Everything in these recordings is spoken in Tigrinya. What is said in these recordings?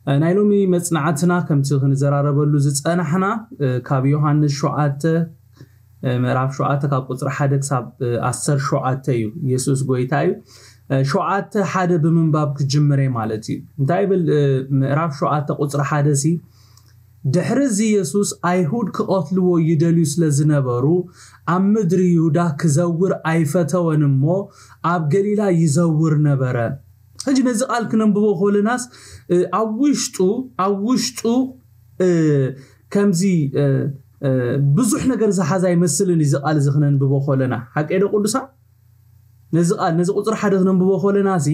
ናይ ሎሚ መጽናዕትና ከምቲ ክንዘራረበሉ ዝጸናሕና ካብ ዮሃንስ ሸውዓተ ምዕራፍ ሸውዓተ ካብ ቁጽሪ ሓደ ክሳብ ዓሰርተ ሸውዓተ እዩ። ኢየሱስ ጎይታ እዩ። ሸውዓተ ሓደ ብምንባብ ክጅምር እየ ማለት እዩ። እንታይ ይብል? ምዕራፍ ሸውዓተ ቁጽሪ ሓደ ሲ ድሕሪ እዚ ኢየሱስ ኣይሁድ ክቐትልዎ ይደልዩ ስለ ዝነበሩ ኣብ ምድሪ ይሁዳ ክዘውር ኣይፈተወን እሞ ኣብ ገሊላ ይዘውር ነበረ። ሕጂ ነዚ ቃል ክነንብቦ ከለናስ ኣብ ውሽጡ ኣብ ውሽጡ ከምዚ ብዙሕ ነገር ዝሓዘ ኣይመስልን። እዚ ቃል እዚ ክነንብቦ ከለና ሓቀይ ዶ ቅዱሳን? ነዚ ቃል ነዚ ቁፅሪ ሓደ ክነንብቦ ከለና ሲ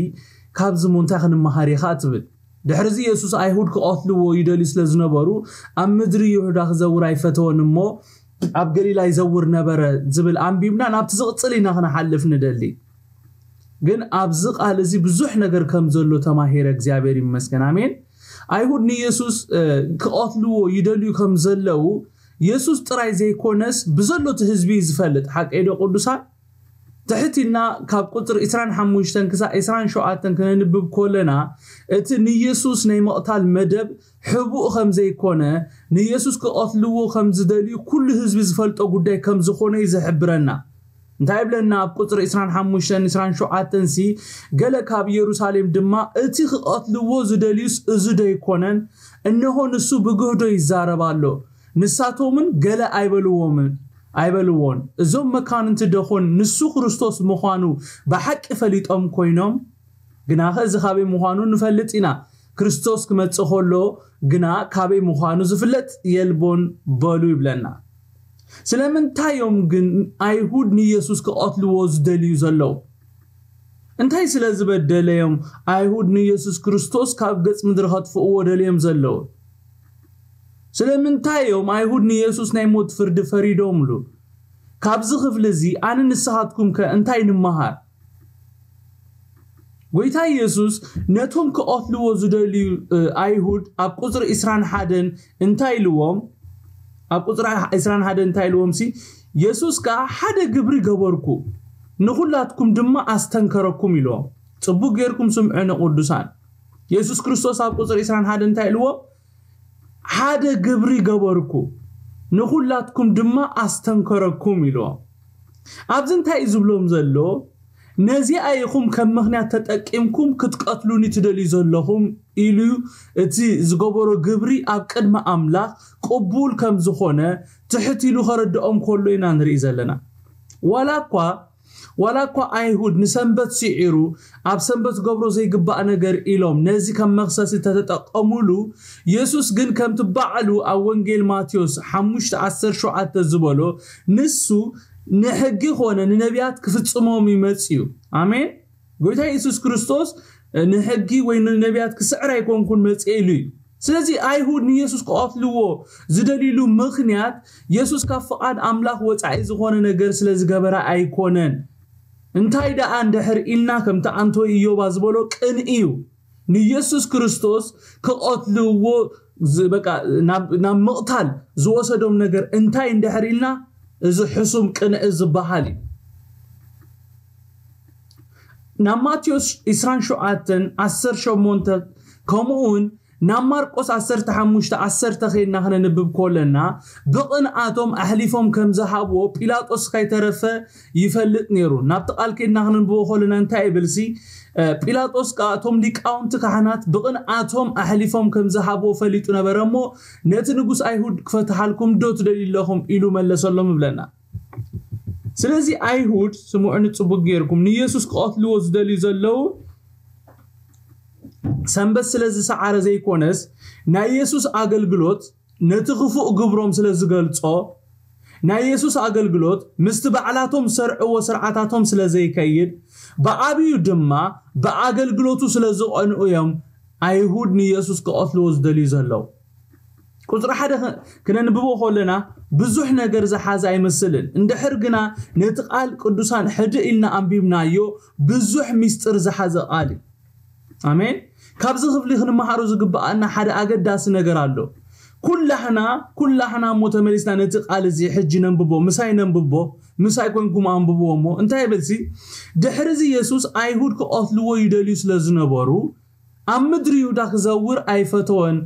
ካብዚ ሞ እንታይ ክንመሃር ኢኻ ትብል። ድሕርዚ ኢየሱስ ኣይሁድ ክቐትልዎ ይደልዩ ስለ ዝነበሩ ኣብ ምድሪ ይሁዳ ክዘውር ኣይፈተወን እሞ ኣብ ገሊላ ይዘውር ነበረ ዝብል ኣንቢብና ናብቲ ዝቕፅል ኢና ክንሓልፍ ንደሊ። ግን ኣብዚ ቃል እዚ ብዙሕ ነገር ከም ዘሎ ተማሂረ እግዚኣብሔር ይመስገን ኣሜን። ኣይሁድ ንኢየሱስ ክቐትልዎ ይደልዩ ከም ዘለዉ ኢየሱስ ጥራይ ዘይኮነስ ብዘሎ እቲ ህዝቢ እዩ ዝፈልጥ። ሓቀይ ዶ ቅዱሳን? ትሕት ኢልና ካብ ቁፅሪ ዕስራን ሓሙሽተን ክሳብ ዕስራን ሸውዓተን ክነንብብ ከለና እቲ ንኢየሱስ ናይ ምቕታል መደብ ሕቡእ ከም ዘይኮነ ንኢየሱስ ክቐትልዎ ከም ዝደልዩ ኩሉ ህዝቢ ዝፈልጦ ጉዳይ ከም ዝኾነ እዩ ዝሕብረና። እንታይ ይብለና ኣብ ቁፅሪ ዕስራን ሓሙሽተን ዕስራን ሸውዓተን ሲ ገለ ካብ ኢየሩሳሌም ድማ እቲ ክቐትልዎ ዝደልዩስ እዚ ዶ ኣይኮነን? እንሆ ንሱ ብግህዶ ይዛረብ ኣሎ። ንሳቶምን ገለ ኣይበልዎምን ኣይበልዎን። እዞም መካንንቲ ደኾን ንሱ ክርስቶስ ምዃኑ ብሓቂ ፈሊጦም ኮይኖም ግናኸ እዚ ካበይ ምዃኑ ንፈልጥ ኢና። ክርስቶስ ክመጽእ ከሎ ግና ካበይ ምዃኑ ዝፍለጥ የልቦን በሉ ይብለና። ስለምንታይ እዮም ግን ኣይሁድ ንኢየሱስ ክቐትልዎ ዝደልዩ ዘለዉ? እንታይ ስለ ዝበደለ እዮም ኣይሁድ ንኢየሱስ ክርስቶስ ካብ ገጽ ምድሪ ከጥፍእዎ ደልዮም ዘለዉ? ስለምንታይ እዮም ኣይሁድ ንኢየሱስ ናይ ሞት ፍርዲ ፈሪዶምሉ? ካብዚ ክፍሊ እዚ ኣነ ንስኻትኩም ከ እንታይ ንምሃር? ጎይታ ኢየሱስ ነቶም ክቐትልዎ ዝደልዩ ኣይሁድ ኣብ ቁፅሪ ዕስራን ሓደን እንታይ ኢልዎም? ኣብ ቁፅሪ ዕስራን ሓደን እንታይ ኢልዎም ሲ? ኢየሱስ ከዓ ሓደ ግብሪ ገበርኩ ንኹላትኩም ድማ ኣስተንከረኩም ኢልዎም። ፅቡቅ ጌርኩም ስምዑ ንቅዱሳን። ኢየሱስ ክርስቶስ ኣብ ቁፅሪ ዕስራን ሓደን እንታይ ኢልዎም? ሓደ ግብሪ ገበርኩ ንኹላትኩም ድማ ኣስተንከረኩም ኢልዎም። ኣብዚ እንታይ እዩ ዝብሎም ዘሎ? ነዚኣ ኢኹም ከም ምኽንያት ተጠቂምኩም ክትቀትሉኒ ትደልዩ ዘለኹም ኢሉ እቲ ዝገበሮ ግብሪ ኣብ ቅድሚ ኣምላኽ ቅቡል ከም ዝኾነ ትሕት ኢሉ ከረድኦም ከሎ ኢና ንርኢ ዘለና። ዋላ እኳ ዋላ እኳ ኣይሁድ ንሰንበት ስዒሩ ኣብ ሰንበት ክገብሮ ዘይግባእ ነገር ኢሎም ነዚ ከም መኽሰሲ ተተጠቀሙሉ፣ ኢየሱስ ግን ከምቲ ባዕሉ ኣብ ወንጌል ማቴዎስ ሓሙሽተ ዓሰርተ ሸውዓተ ዝበሎ ንሱ ንሕጊ ኮነ ንነቢያት ክፍጽሞም እዩ መጽዩ። ኣሜን። ጎይታ ኢየሱስ ክርስቶስ ንሕጊ ወይ ንነቢያት ክስዕር ኣይኮንኩን መጽየ ኢሉ እዩ። ስለዚ ኣይሁድ ንኢየሱስ ክቐትልዎ ዝደልይሉ ምኽንያት ኢየሱስ ካብ ፍቓድ ኣምላኽ ወጻኢ ዝኾነ ነገር ስለ ዝገበረ ኣይኮነን። እንታይ ደኣ እንድሕር ኢልና ከምቲ ኣንቶይ ኢዮባ ዝበሎ ቅንኢ እዩ። ንኢየሱስ ክርስቶስ ክቐትልዎ ዝ- በቃ ናብ ናብ ምቕታል ዝወሰዶም ነገር እንታይ እንድሕር ኢልና እዚ ሕሱም ቅንኢ ዝበሃል እዩ። ናብ ማቴዎስ ዕስራን ሸውዓተን ዓሰርተ ሸሞንተ ከምኡውን ናብ ማርቆስ ዓሰርተ ሓሙሽተ ዓሰርተ ኸይድና ክነንብብ ከለና ብቕንኣቶም ኣሕሊፎም ከም ዝሃብዎ ጲላጦስ ካይተረፈ ይፈልጥ ነይሩ። ናብቲ ቃል ከይድና ክነንብቦ ከለና እንታይ ይብል ሲ ጲላጦስ ከኣ እቶም ሊቃውንቲ ካህናት ብቕንኣቶም ኣሕሊፎም ከም ዝሃብዎ ፈሊጡ ነበረ እሞ ነቲ ንጉስ ኣይሁድ ክፈትሓልኩም ዶ ትደልዩ ኣለኹም ኢሉ መለሰሎም ይብለና። ስለዚ ኣይሁድ ስምዑኒ ጽቡቅ ጌርኩም ንኢየሱስ ክቐትልዎ ዝደልዩ ዘለዉ ሰንበት ስለ ዝሰዓረ ዘይኮነስ ናይ ኢየሱስ ኣገልግሎት ነቲ ክፉእ ግብሮም ስለ ዝገልጾ ናይ ኢየሱስ ኣገልግሎት ምስቲ ባዕላቶም ዝሰርዕዎ ስርዓታቶም ስለ ዘይከይድ ብዓብዩ ድማ ብኣገልግሎቱ ስለ ዝቐንኡ እዮም ኣይሁድ ንኢየሱስ ክቐትልዎ ዝደልዩ ዘለዉ። ቁፅሪ ሓደ ክነንብቦ ከለና ብዙሕ ነገር ዝሓዘ ኣይመስልን። እንድሕር ግና ነቲ ቃል ቅዱሳን ሕድእ ኢልና ኣንቢብናዮ ብዙሕ ሚስጥር ዝሓዘ ቃል እዩ። ኣሜን። ካብዚ ክፍሊ ክንመሃሮ ዝግብኣና ሓደ ኣገዳሲ ነገር ኣሎ። ኩላህና ኩላህና እሞ ተመሊስና ነቲ ቃል እዚ ሕጂ ነንብቦ፣ ምሳይ ነንብቦ፣ ምሳይ ኮንኩም ኣንብብዎ እሞ እንታይ ይብል ሲ ድሕርዚ የሱስ ኣይሁድ ክቐትልዎ ይደልዩ ስለ ዝነበሩ ኣብ ምድሪ ይሁዳ ክዘውር ኣይፈተወን፣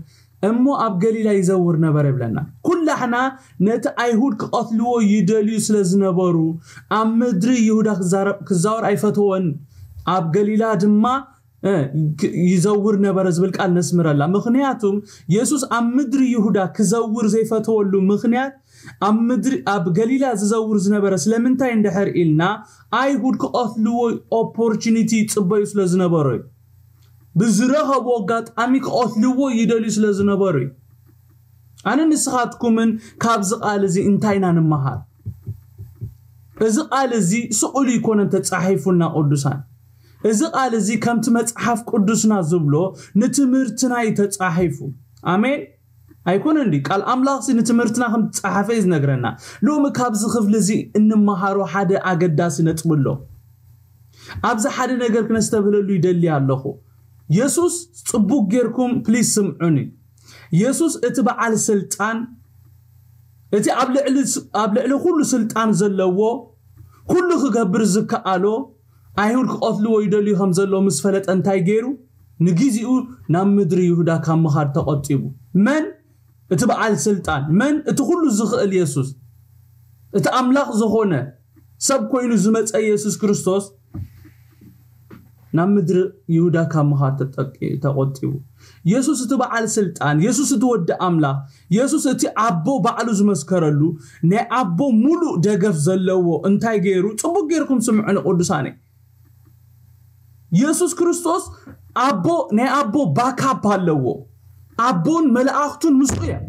እሞ ኣብ ገሊላ ይዘውር ነበረ ይብለና። ኩላሕና ነቲ ኣይሁድ ክቐትልዎ ይደልዩ ስለ ዝነበሩ፣ ኣብ ምድሪ ይሁዳ ክዛረብ- ክዛወር ኣይፈተወን፣ ኣብ ገሊላ ድማ እ፣ ክ- ይዘውር ነበረ ዝብል ቃል ነስምረላ። ምኽንያቱም የሱስ ኣብ ምድሪ ይሁዳ ክዘውር ዘይፈተወሉ ምኽንያት፣ ኣብ ምድሪ ኣብ ገሊላ ዝዘውር ዝነበረ ስለምንታይ እንድሕር ኢልና፣ ኣይሁድ ክቐትልዎ ኦፖርቹኒቲ ይጽበዩ ስለ ዝነበሩ እዩ። ብዝረኸቡ ኣጋጣሚ ክቐትልዎ ይደልዩ ስለ ዝነበሩ እዩ። ኣነ ንስኻትኩምን ካብዚ ቃል እዚ እንታይ ኢና ንመሃር? እዚ ቃል እዚ ስቕ ኢሉ ኣይኮነን ተጻሒፉልና ቅዱሳን። እዚ ቃል እዚ ከምቲ መጽሓፍ ቅዱስና ዝብሎ ንትምህርትና እዩ ተጻሒፉ። ኣሜን። ኣይኮነን ድዩ? ቃል ኣምላኽ እዚ ንትምህርትና ከም ዝጸሓፈ እዩ ዝነግረና። ሎሚ ካብዚ ክፍሊ እዚ እንመሃሮ ሓደ ኣገዳሲ ነጥቢ ኣሎ። ኣብዚ ሓደ ነገር ክነስተብህለሉ ይደሊ ኣለኹ። የሱስ ጽቡቅ ጌርኩም ፕሊስ ስምዑኒ። የሱስ እቲ በዓል ስልጣን፣ እቲ ኣብ ልዕሊ ስ- ኣብ ልዕሊ ኩሉ ስልጣን ዘለዎ፣ ኩሉ ክገብር ዝከኣሎ፣ ኣይሁድ ክቐትልዎ ይደልዩ ከም ዘለዉ ምስ ፈለጠ እንታይ ገይሩ? ንጊዜኡ ናብ ምድሪ ይሁዳ ካብ ምኻድ ተቐጢቡ። መን? እቲ በዓል ስልጣን። መን? እቲ ኩሉ ዝኽእል የሱስ። እቲ ኣምላኽ ዝኾነ ሰብ ኮይኑ ዝመጸ የሱስ ክርስቶስ ናብ ምድሪ ይሁዳ ካብ ምኻድ ተጠቂ- ተቆጢቡ። የሱስ እቲ በዓል ስልጣን፣ የሱስ እቲ ወዲ ኣምላኽ፣ የሱስ እቲ ኣቦ ባዕሉ ዝመስከረሉ፣ ናይ ኣቦ ሙሉእ ደገፍ ዘለዎ እንታይ ገይሩ? ጽቡቅ ጌርኩም ስምዑ ንቅዱሳነይ። የሱስ ክርስቶስ ኣቦ ናይ ኣቦ ባካፕ ኣለዎ። ኣቦን መላእኽቱን ምስኡ እዮም።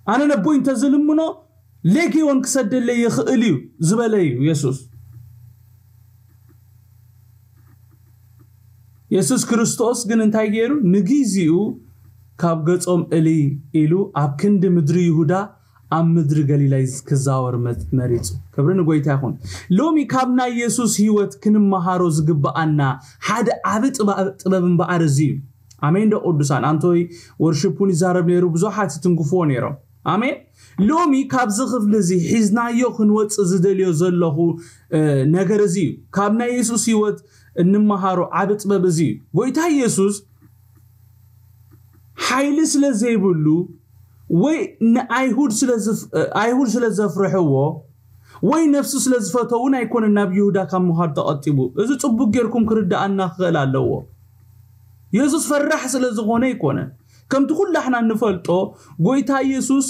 ኣነ ነቦይ እንተዝልምኖ ሌጌዮን ክሰደለይ ይኽእል እዩ ዝበለ እዩ የሱስ። የሱስ ክርስቶስ ግን እንታይ ገይሩ? ንጊዜኡ ካብ ገጾም እልይ ኢሉ ኣብ ክንዲ ምድሪ ይሁዳ ኣብ ምድሪ ገሊላ ክዛወር መ- መሪጹ። ክብሪ ንጎይታ ይኹን። ሎሚ ካብ ናይ የሱስ ህይወት ክንመሃሮ ዝግብኣና ሓደ ዓቢ ጥበብ ጥበብ እምበኣር እዚ እዩ። ኣሜን ዶ ቅዱሳን? ኣንቶይ ወርሽፑን ይዛረብ ነይሩ፣ ብዙሓት ይትንክፍዎ ነይሮም። ኣሜን። ሎሚ ካብዚ ክፍሊ እዚ ሒዝናዮ ክንወጽእ ዝደልዮ ዘለኹ እ፣ ነገር እዚ እዩ። ካብ ናይ የሱስ ህይወት እንመሃሮ ዓቢ ጥበብ እዚ እዩ። ጎይታ የሱስ ሓይሊ ስለ ዘይብሉ ወይ ንኣይሁድ ስለ ዝፍ- ኣይሁድ ስለ ዘፍርሕዎ ወይ ነፍሱ ስለ ዝፈተውን ኣይኮነን ናብ ይሁዳ ካብ ምዃድ ተቐጢቡ። እዚ ጽቡቅ ጌርኩም ክርድኣና ክኽእል ኣለዎ። የሱስ ፈራሕ ስለ ዝኾነ ኣይኮነን። ከምቲ ኩላሕና እንፈልጦ ጎይታ የሱስ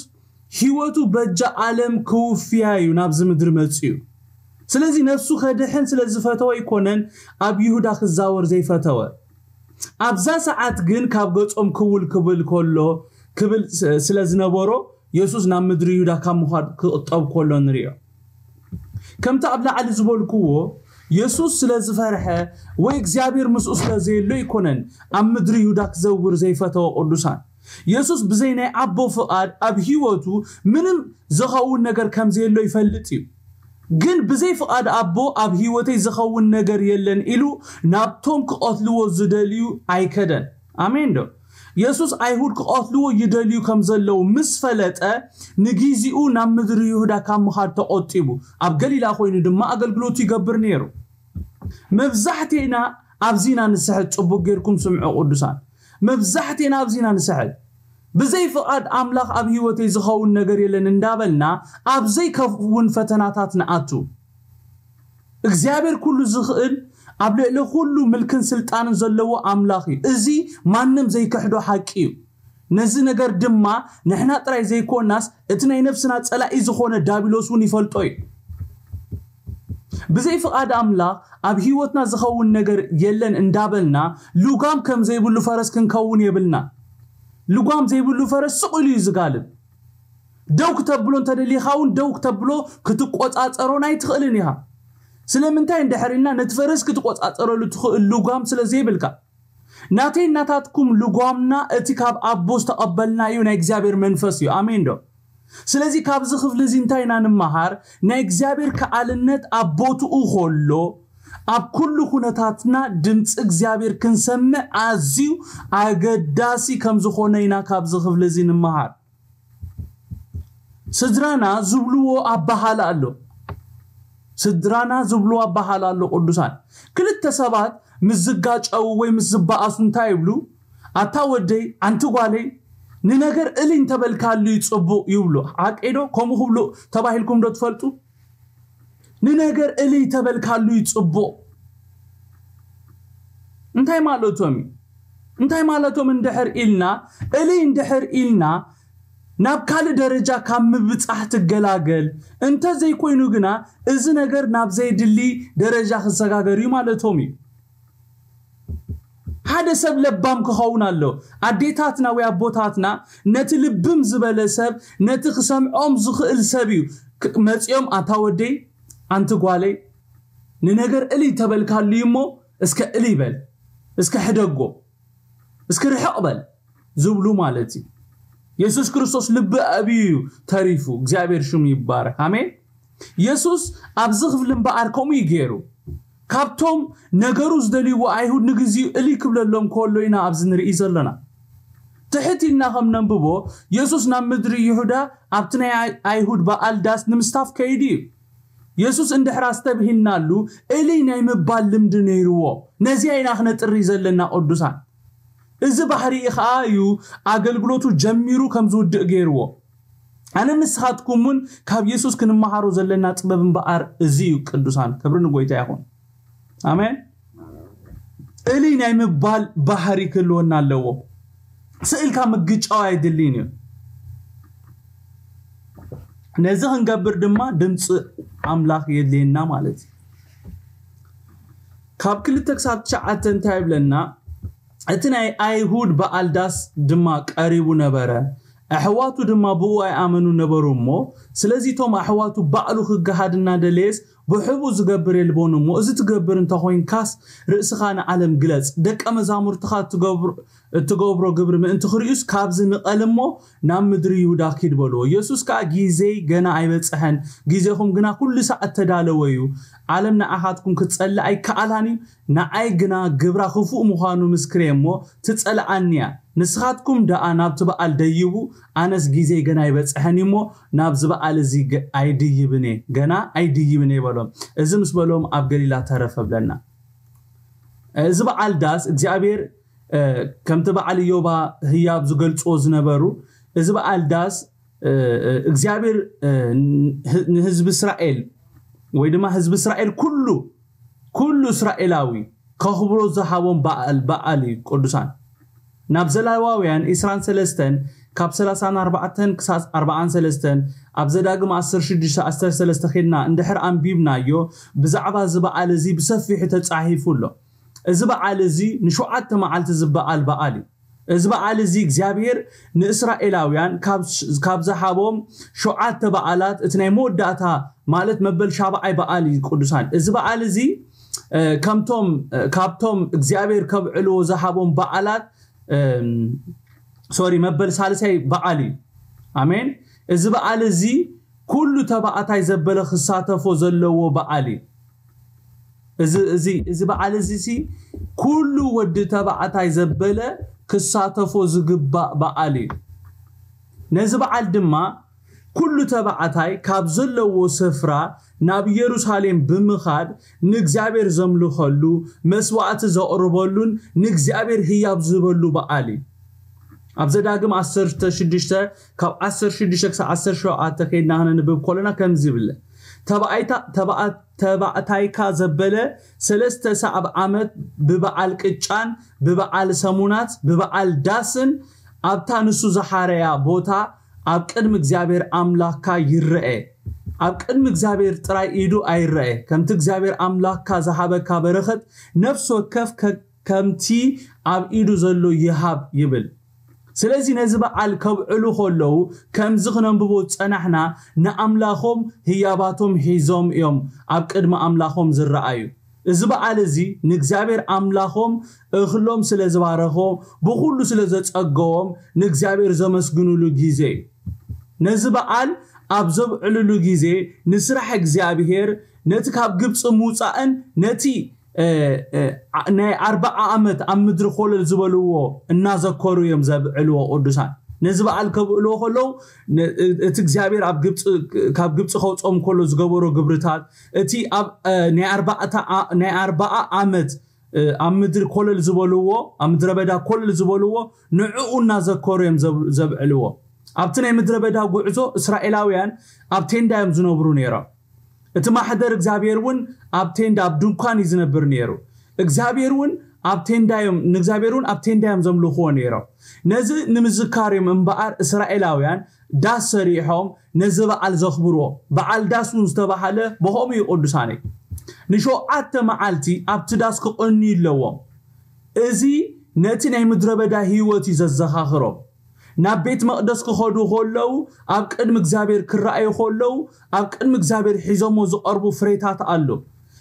ህይወቱ በጃ ዓለም ክውፍያ እዩ ናብዚ ምድሪ መጽኡ። ስለዚ ነፍሱ ከድሕን ስለ ዝፈተወ ኣይኮነን ኣብ ይሁዳ ክዛወር ዘይፈተወ። ኣብዛ ሰዓት ግን ካብ ገጾም ክውል ክብል ከሎ ክብል ስ- ስለ ዝነበሮ የሱስ ናብ ምድሪ ይሁዳ ካብ ምዃድ ክቕጠብ ከሎ ንሪኦ። ከምቲ ኣብ ላዕሊ ዝበልክዎ የሱስ ስለ ዝፈርሐ ወይ እግዚኣብሔር ምስኡ ስለ ዘየሎ ኣይኮነን ኣብ ምድሪ ይሁዳ ክዘውር ዘይፈተወ ቅዱሳን። የሱስ ብዘይ ናይ ኣቦ ፍቓድ ኣብ ህይወቱ ምንም ዝኸውን ነገር ከም ዘየሎ ይፈልጥ እዩ። ግን ብዘይ ፍቓድ ኣቦ ኣብ ህይወተይ ዝኸውን ነገር የለን ኢሉ ናብቶም ክቐትልዎ ዝደልዩ ኣይከደን። ኣሜን ዶ? የሱስ ኣይሁድ ክቐትልዎ ይደልዩ ከም ዘለዉ ምስ ፈለጠ ንጊዜኡ ናብ ምድሪ ይሁዳ ካብ ምኻድ ተቖጢቡ ኣብ ገሊላ ኮይኑ ድማ ኣገልግሎቱ ይገብር ነይሩ። መብዛሕቴና ኣብዚና ንስሕት። ጽቡቅ ጌርኩም ስምዑ ቅዱሳን። መብዛሕቴና ኣብዚና ንስሕት። ብዘይ ፍቓድ ኣምላኽ ኣብ ህይወተይ ዝኸውን ነገር የለን እንዳበልና ኣብ ዘይከውን ፈተናታት ንኣቱ። እግዚኣብሔር ኩሉ ዝኽእል ኣብ ልዕሊ ኩሉ ምልክን ስልጣንን ዘለዎ ኣምላኽ እዩ። እዚ ማንም ዘይክሕዶ ሓቂ እዩ። ነዚ ነገር ድማ ንሕና ጥራይ ዘይኮናስ እቲ ናይ ነፍስና ጸላኢ ዝኾነ ዳቢሎስ እውን ይፈልጦ እዩ። ብዘይ ፍቓድ ኣምላኽ ኣብ ህይወትና ዝኸውን ነገር የለን እንዳበልና ልጓም ከም ዘይብሉ ፈረስ ክንከውን የብልና። ልጓም ዘይብሉ ፈረስ ስቕ ኢሉ እዩ ዝጋልብ። ደው ክተብሎ እንተደሊኻ እውን ደው ክተብሎ ክትቆጻጸሮን ኣይትኽእልን ኢኻ። ስለምንታይ እንድሕር ኢልና ነቲ ፈረስ ክትቆጻጸረሉ ትኽእል ልጓም ስለ ዘይብልካ። ናተይ ናታትኩም ልጓምና እቲ ካብ ኣቦ ዝተቐበልናዮ ናይ እግዚኣብሔር መንፈስ እዩ። ኣሜን ዶ? ስለዚ ካብዚ ክፍሊ እዚ እንታይ ኢና ንመሃር? ናይ እግዚኣብሔር ከኣልነት ኣብ ቦትኡ ከሎ ኣብ ኩሉ ኩነታትና ድምፂ እግዚኣብሔር ክንሰምዕ ኣዝዩ ኣገዳሲ ከም ዝኾነ ኢና ካብዚ ክፍሊ እዚ ንመሃር። ስድራና ዝብልዎ ኣባሃላ ኣሎ። ስድራና ዝብልዎ ኣባሃላ ኣሎ። ቅዱሳን ክልተ ሰባት ምስ ዝጋጨው ወይ ምስ ዝበኣሱ እንታይ ይብሉ? ኣታ ወደይ፣ ኣንቲ ጓለይ፣ ንነገር እሊ እንተበልካሉ እዩ ጽቡቕ ይብሉ። ሓቀይ ዶ? ከምኡ ክብሉ ተባሂልኩም ዶ ትፈልጡ? ንነገር እሊ ተበልካሉ እዩ ጽቡቕ። እንታይ ማለቶም እዩ? እንታይ ማለቶም እንድሕር ኢልና፣ እሊ እንድሕር ኢልና፣ ናብ ካልእ ደረጃ ካብ ምብጻሕ ትገላገል። እንተ ዘይኮይኑ ግና፣ እዚ ነገር ናብ ዘይድሊ ደረጃ ክሰጋገር እዩ ማለቶም እዩ። ሓደ ሰብ ለባም ክኸውን ኣሎ። ኣዴታትና ወይ ኣቦታትና ነቲ ልብም ዝበለ ሰብ፣ ነቲ ክሰምዖም ዝኽእል ሰብ እዩ ክ- መጺኦም፣ ኣታ ወደይ፣ ኣንቲ ጓለይ፣ ንነገር እሊ ተበልካሉ እዩ እሞ፣ እስከ እሊ ይበል፣ እስከ ሕደጎ፣ እስከ ርሕቕ በል ዝብሉ ማለት እዩ። የሱስ ክርስቶስ ልቢ ኣብዩ እዩ ተሪፉ። እግዚኣብሔር ሽሙ ይባረክ። ኣሜን። የሱስ ኣብዚ ክፍሊ እምበኣር ከምኡ እዩ ገይሩ። ካብቶም ነገሩ ዝደልይዎ ኣይሁድ ንግዚኡ እሊ ክብለሎም ከሎ ኢና ኣብዚ ንርኢ ዘለና። ትሕት ኢልና ከም ነንብቦ፣ የሱስ ናብ ምድሪ ይሁዳ ኣብቲ ናይ ኣይ- ኣይሁድ በዓል ዳስ ንምስታፍ ከይዱ እዩ። የሱስ እንድሕር ኣስተብሂልናሉ፣ እሊ ናይ ምባል ልምዲ ነይርዎ። ነዚኣ ኢና ክነጥሪ ዘለና ቅዱሳን። እዚ ባህሪ ከዓ እዩ ኣገልግሎቱ ጀሚሩ ከም ዝውድእ ገይርዎ። ኣነ ንስኻትኩም እውን ካብ የሱስ ክንመሃሮ ዘለና ጥበብ እምበኣር እዚ እዩ ቅዱሳን። ክብሪ ንጎይታ ይኹን። ኣሜን። እሊ ናይ ምባል ባህሪ ክህልወና ኣለዎ። ስእልካ ምግጫው ኣይድልን እዩ። ነዚ ክንገብር ድማ ድምፂ ኣምላኽ የድልየና ማለት እዩ። ካብ ክልተ ክሳብ ትሽዓተ እንታይ ይብለና? እቲ ናይ ኣይሁድ በዓል ዳስ ድማ ቀሪቡ ነበረ። ኣሕዋቱ ድማ ብኡ ኣይኣመኑ ነበሩ እሞ፣ ስለዚ እቶም ኣሕዋቱ ባዕሉ ክገሃድ እናደለየስ ብሕቡ ዝገብር የልቦን እሞ፣ እዚ ትገብር እንተኾይንካስ ርእስኻ ንዓለም ግለጽ፣ ደቀ መዛሙርትኻ እትገብሮ ግብሪ ምእንቲ ክርእዩስ ካብዚ ንቐል እሞ ናብ ምድሪ ይሁዳ ኪድ በልዎ። ኢየሱስ ከኣ ግዜይ ገና ኣይበጽሐን፣ ግዜኹም ግና ኩሉ ሰዓት ተዳለወ እዩ። ዓለም ንኣኻትኩም ክትጸልእ ኣይከኣላን እዩ፣ ንዓይ ግና ግብራ ክፉእ ምዃኑ ምስክሬ እሞ ትጸልኣኒ እያ። ንስኻትኩም ደኣ ናብቲ በዓል ደይቡ፣ ኣነስ ግዜይ ገና ኣይበጽሐን እዩ እሞ ናብዚ በዓል እዚ ገ- ኣይድይብን እየ፣ ገና ኣይድይብን እየ በሎም። እዚ ምስ በሎም ኣብ ገሊላ ተረፈ ብለና። እዚ በዓል ዳስ እግዚኣብሔር ከምቲ በዓል ኢዮባ ህያብ ዝገልጽዎ ዝነበሩ እዚ በዓል ዳስ እግዚኣብሔር ንህዝቢ እስራኤል ወይ ድማ ህዝቢ እስራኤል ኩሉ ኩሉ እስራኤላዊ ከኽብሮ ዝሃቦም በዓል በዓል እዩ። ቅዱሳን ናብ ዘሌዋውያን ዒስራን ሰለስተን ካብ ሰላሳን ኣርባዕተን ክሳብ ኣርባዓን ሰለስተን ኣብ ዘዳግም ዓሰርተ ሽዱሽተ ዓሰርተ ሰለስተ ኬድና እንድሕር ኣንቢብናዮ ብዛዕባ እዚ በዓል እዚ ብሰፊሑ ተጻሒፉ ኣሎ። እዚ በዓል እዚ ንሸውዓተ መዓልቲ ዝበዓል በዓል እዩ። እዚ በዓል እዚ እግዚኣብሔር ንእስራኤላውያን ካብ ዝሃቦም ሸውዓተ በዓላት እቲ ናይ መወዳእታ ማለት መበል ሻብዓይ በዓል እዩ። ቅዱሳን እዚ በዓል እዚ ከምቶም ካብቶም እግዚኣብሔር ከብዕልዎ ዝሃቦም በዓላት ሶሪ መበል ሳልሳይ በዓል እዩ። ኣሜን። እዚ በዓል እዚ ኩሉ ተባዕታይ ዘበለ ክሳተፎ ዘለዎ በዓል እዩ። እዚ እዚ እዚ በዓል እዚ ሲ ኩሉ ወዲ ተባዕታይ ዘበለ ክሳተፎ ዝግባእ በዓል እዩ። ነዚ በዓል ድማ ኩሉ ተባዕታይ ካብ ዘለዎ ስፍራ ናብ ኢየሩሳሌም ብምኻድ ንእግዚኣብሔር ዘምልኸሉ መስዋዕቲ ዘቕርበሉን ንእግዚኣብሔር ህያብ ዝህበሉ በዓል እዩ። ኣብ ዘዳግም ዓሰርተ ሽዱሽተ ካብ ዓሰርተ ሽዱሽተ ክሳብ ዓሰርተ ሸውዓተ ከይድና ክነንብብ ከለና ከምዚ ይብለ ተባዕታይካ ዘበለ ሰለስተ ሳዕ ኣብ ዓመት ብበዓል ቅጫን ብበዓል ሰሙናት ብበዓል ዳስን ኣብታ ንሱ ዝሓረያ ቦታ ኣብ ቅድሚ እግዚኣብሔር ኣምላኽካ ይረኤ። ኣብ ቅድሚ እግዚኣብሔር ጥራይ ኢዱ ኣይረኤ። ከምቲ እግዚኣብሔር ኣምላኽካ ዝሃበካ በረኸት ነፍሲ ወከፍ ከምቲ ኣብ ኢዱ ዘሎ ይሃብ ይብል። ስለዚ ነዚ በዓል ከብዕሉ ከለዉ ከምዚ ክነንብቦ ዝጸናሕና ንኣምላኾም ህያባቶም ሒዞም እዮም ኣብ ቅድሚ ኣምላኾም ዝረኣዩ። እዚ በዓል እዚ ንእግዚኣብሔር ኣምላኾም እኽሎም ስለ ዝባረኾም ብኹሉ ስለ ዘጸገዎም ንእግዚኣብሔር ዘመስግኑሉ ግዜ እዩ። ነዚ በዓል ኣብ ዘብዕልሉ ግዜ ንስራሕ እግዚኣብሔር ነቲ ካብ ግብፂ ምውፃእን ነቲ ናይ ኣርባዓ ዓመት ኣብ ምድሪ ኮለል ዝበልዎ እናዘከሩ እዮም ዘብዕልዎ። ቅዱሳን ነዚ በዓል ከብዕልዎ ከለዉ እቲ እግዚኣብሔር ካብ ግብፂ ከውፅኦም ከሎ ዝገበሮ ግብርታት እቲ ናይ ኣርባዓ ዓመት ኣብ ምድሪ ኮለል ዝበልዎ ኣብ ምድረ በዳ ኮለል ዝበልዎ ንዕኡ እናዘከሩ እዮም ዘብዕልዎ። ኣብቲ ናይ ምድረ በዳ ጉዕዞ እስራኤላውያን ኣብ ቴንዳ እዮም ዝነብሩ ነይሮም። እቲ ማሕደር እግዚኣብሔር እውን ኣብ ቴንዳ ኣብ ድንኳን እዩ ዝነብር ነይሩ። እግዚኣብሔር እውን ኣብ ቴንዳ እዮም ንእግዚኣብሔር እውን ኣብ ቴንዳ እዮም ዘምልኽዎ ነይሮም። ነዚ ንምዝካር እዮም እምበኣር እስራኤላውያን ዳስ ሰሪሖም ነዚ በዓል ዘኽብርዎ። በዓል ዳስ እውን ዝተባሃለ ብኸምኡ እዩ ቅዱሳነይ። ንሸውዓተ መዓልቲ ኣብቲ ዳስ ክቕንዩ ኣለዎም። እዚ ነቲ ናይ ምድረ በዳ ህይወት እዩ ዘዘኻኽሮም። ናብ ቤት መቕደስ ክኸዱ ከለዉ ኣብ ቅድሚ እግዚኣብሔር ክረኣዩ ከለዉ ኣብ ቅድሚ እግዚኣብሔር ሒዞሞ ዝቐርቡ ፍሬታት ኣሎ።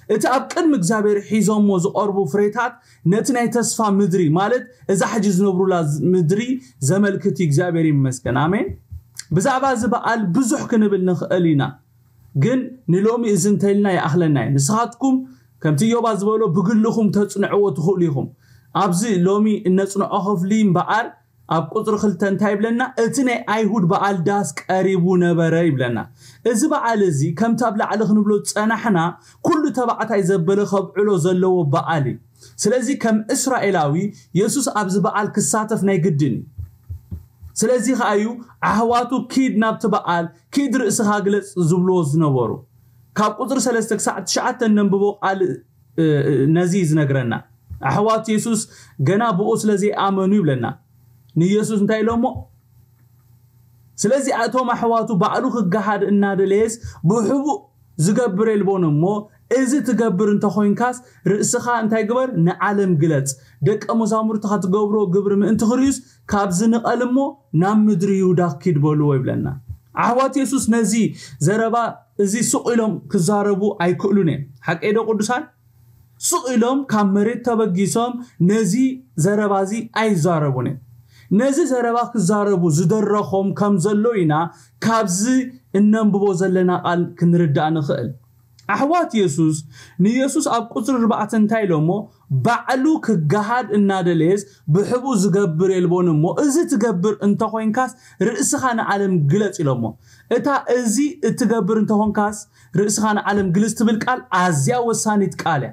እቲ ኣብ ቅድሚ እግዚኣብሔር ሒዞሞ ዝቐርቡ ፍሬታት ነቲ ናይ ተስፋ ምድሪ ማለት እዛ ሕጂ ዝነብሩላ ምድሪ ዘመልክት እዩ። እግዚኣብሔር ይመስገን። ኣሜን። ብዛዕባ እዚ በዓል ብዙሕ ክንብል ንኽእል ኢና፣ ግን ንሎሚ እዚ እንተልና ይኣኽለና እዩ። ንስኻትኩም ከምቲ ዮባ ዝበሎ ብግልኹም ተጽንዕዎ ትኽእሉ ኢኹም። ኣብዚ ሎሚ እነጽንዖ ክፍሊ እምበኣር ኣብ ቁፅሪ ክልተ እንታይ ይብለና? እቲ ናይ ኣይሁድ በዓል ዳስ ቀሪቡ ነበረ ይብለና። እዚ በዓል እዚ ከምቲ ኣብ ላዕሊ ክንብሎ ዝፀናሕና ኩሉ ተባዕታይ ዘበለ ከብዕሎ ዘለዎ በዓል እዩ። ስለዚ ከም እስራኤላዊ የሱስ ኣብዚ በዓል ክሳተፍ ናይ ግድን እዩ። ስለዚ ከኣ እዩ ኣሕዋቱ ኪድ ናብቲ በዓል ኪድ ርእስኻ ግለጽ ዝብልዎ ዝነበሩ። ካብ ቁፅሪ ሰለስተ ክሳዕ ትሽዓተ እነንብቦ ቃል ነዚ እዩ ዝነግረና። ኣሕዋት የሱስ ገና ብኡ ስለ ዘይኣመኑ ይብለና። ንየሱስ እንታይ ኢሎሞ? ስለዚ እቶም ኣሕዋቱ ባዕሉ ክገሃድ እናደለየስ ብሕቡእ ዝገብር የልቦን እሞ፣ እዚ ትገብር እንተኾይንካስ ርእስኻ እንታይ ግበር? ንዓለም ግለጽ። ደቀ መዛሙርትኻ ትገብሮ ግብሪ ምእንቲ ክርእዩስ ካብዚ ንቐል እሞ ናብ ምድሪ ይሁዳ ኪድ በልዎ ይብለና። ኣሕዋት የሱስ ነዚ ዘረባ እዚ ስቕ ኢሎም ክዛረቡ ኣይክእሉን እዮም። ሓቀይ ዶ ቅዱሳን? ስቕ ኢሎም ካብ መሬት ተበጊሶም ነዚ ዘረባ እዚ ኣይዛረቡን እዮም። ነዚ ዘረባ ክዛረቡ ዝደረኾም ከም ዘሎ ኢና ካብዚ እነንብቦ ዘለና ቃል ክንርዳእ ንኽእል። ኣሕዋት የሱስ ንየሱስ ኣብ ቁፅሪ ኣርባዕተ እንታይ ኢሎሞ? ባዕሉ ክገሃድ እናደለየስ ብሕቡእ ዝገብር የልቦን እሞ፣ እዚ ትገብር እንተኾይንካስ ርእስኻ ንዓለም ግለጽ ኢሎሞ። እታ እዚ እትገብር እንተኾንካስ ርእስኻ ንዓለም ግልጽ ትብል ቃል ኣዝያ ወሳኒት ቃል እያ።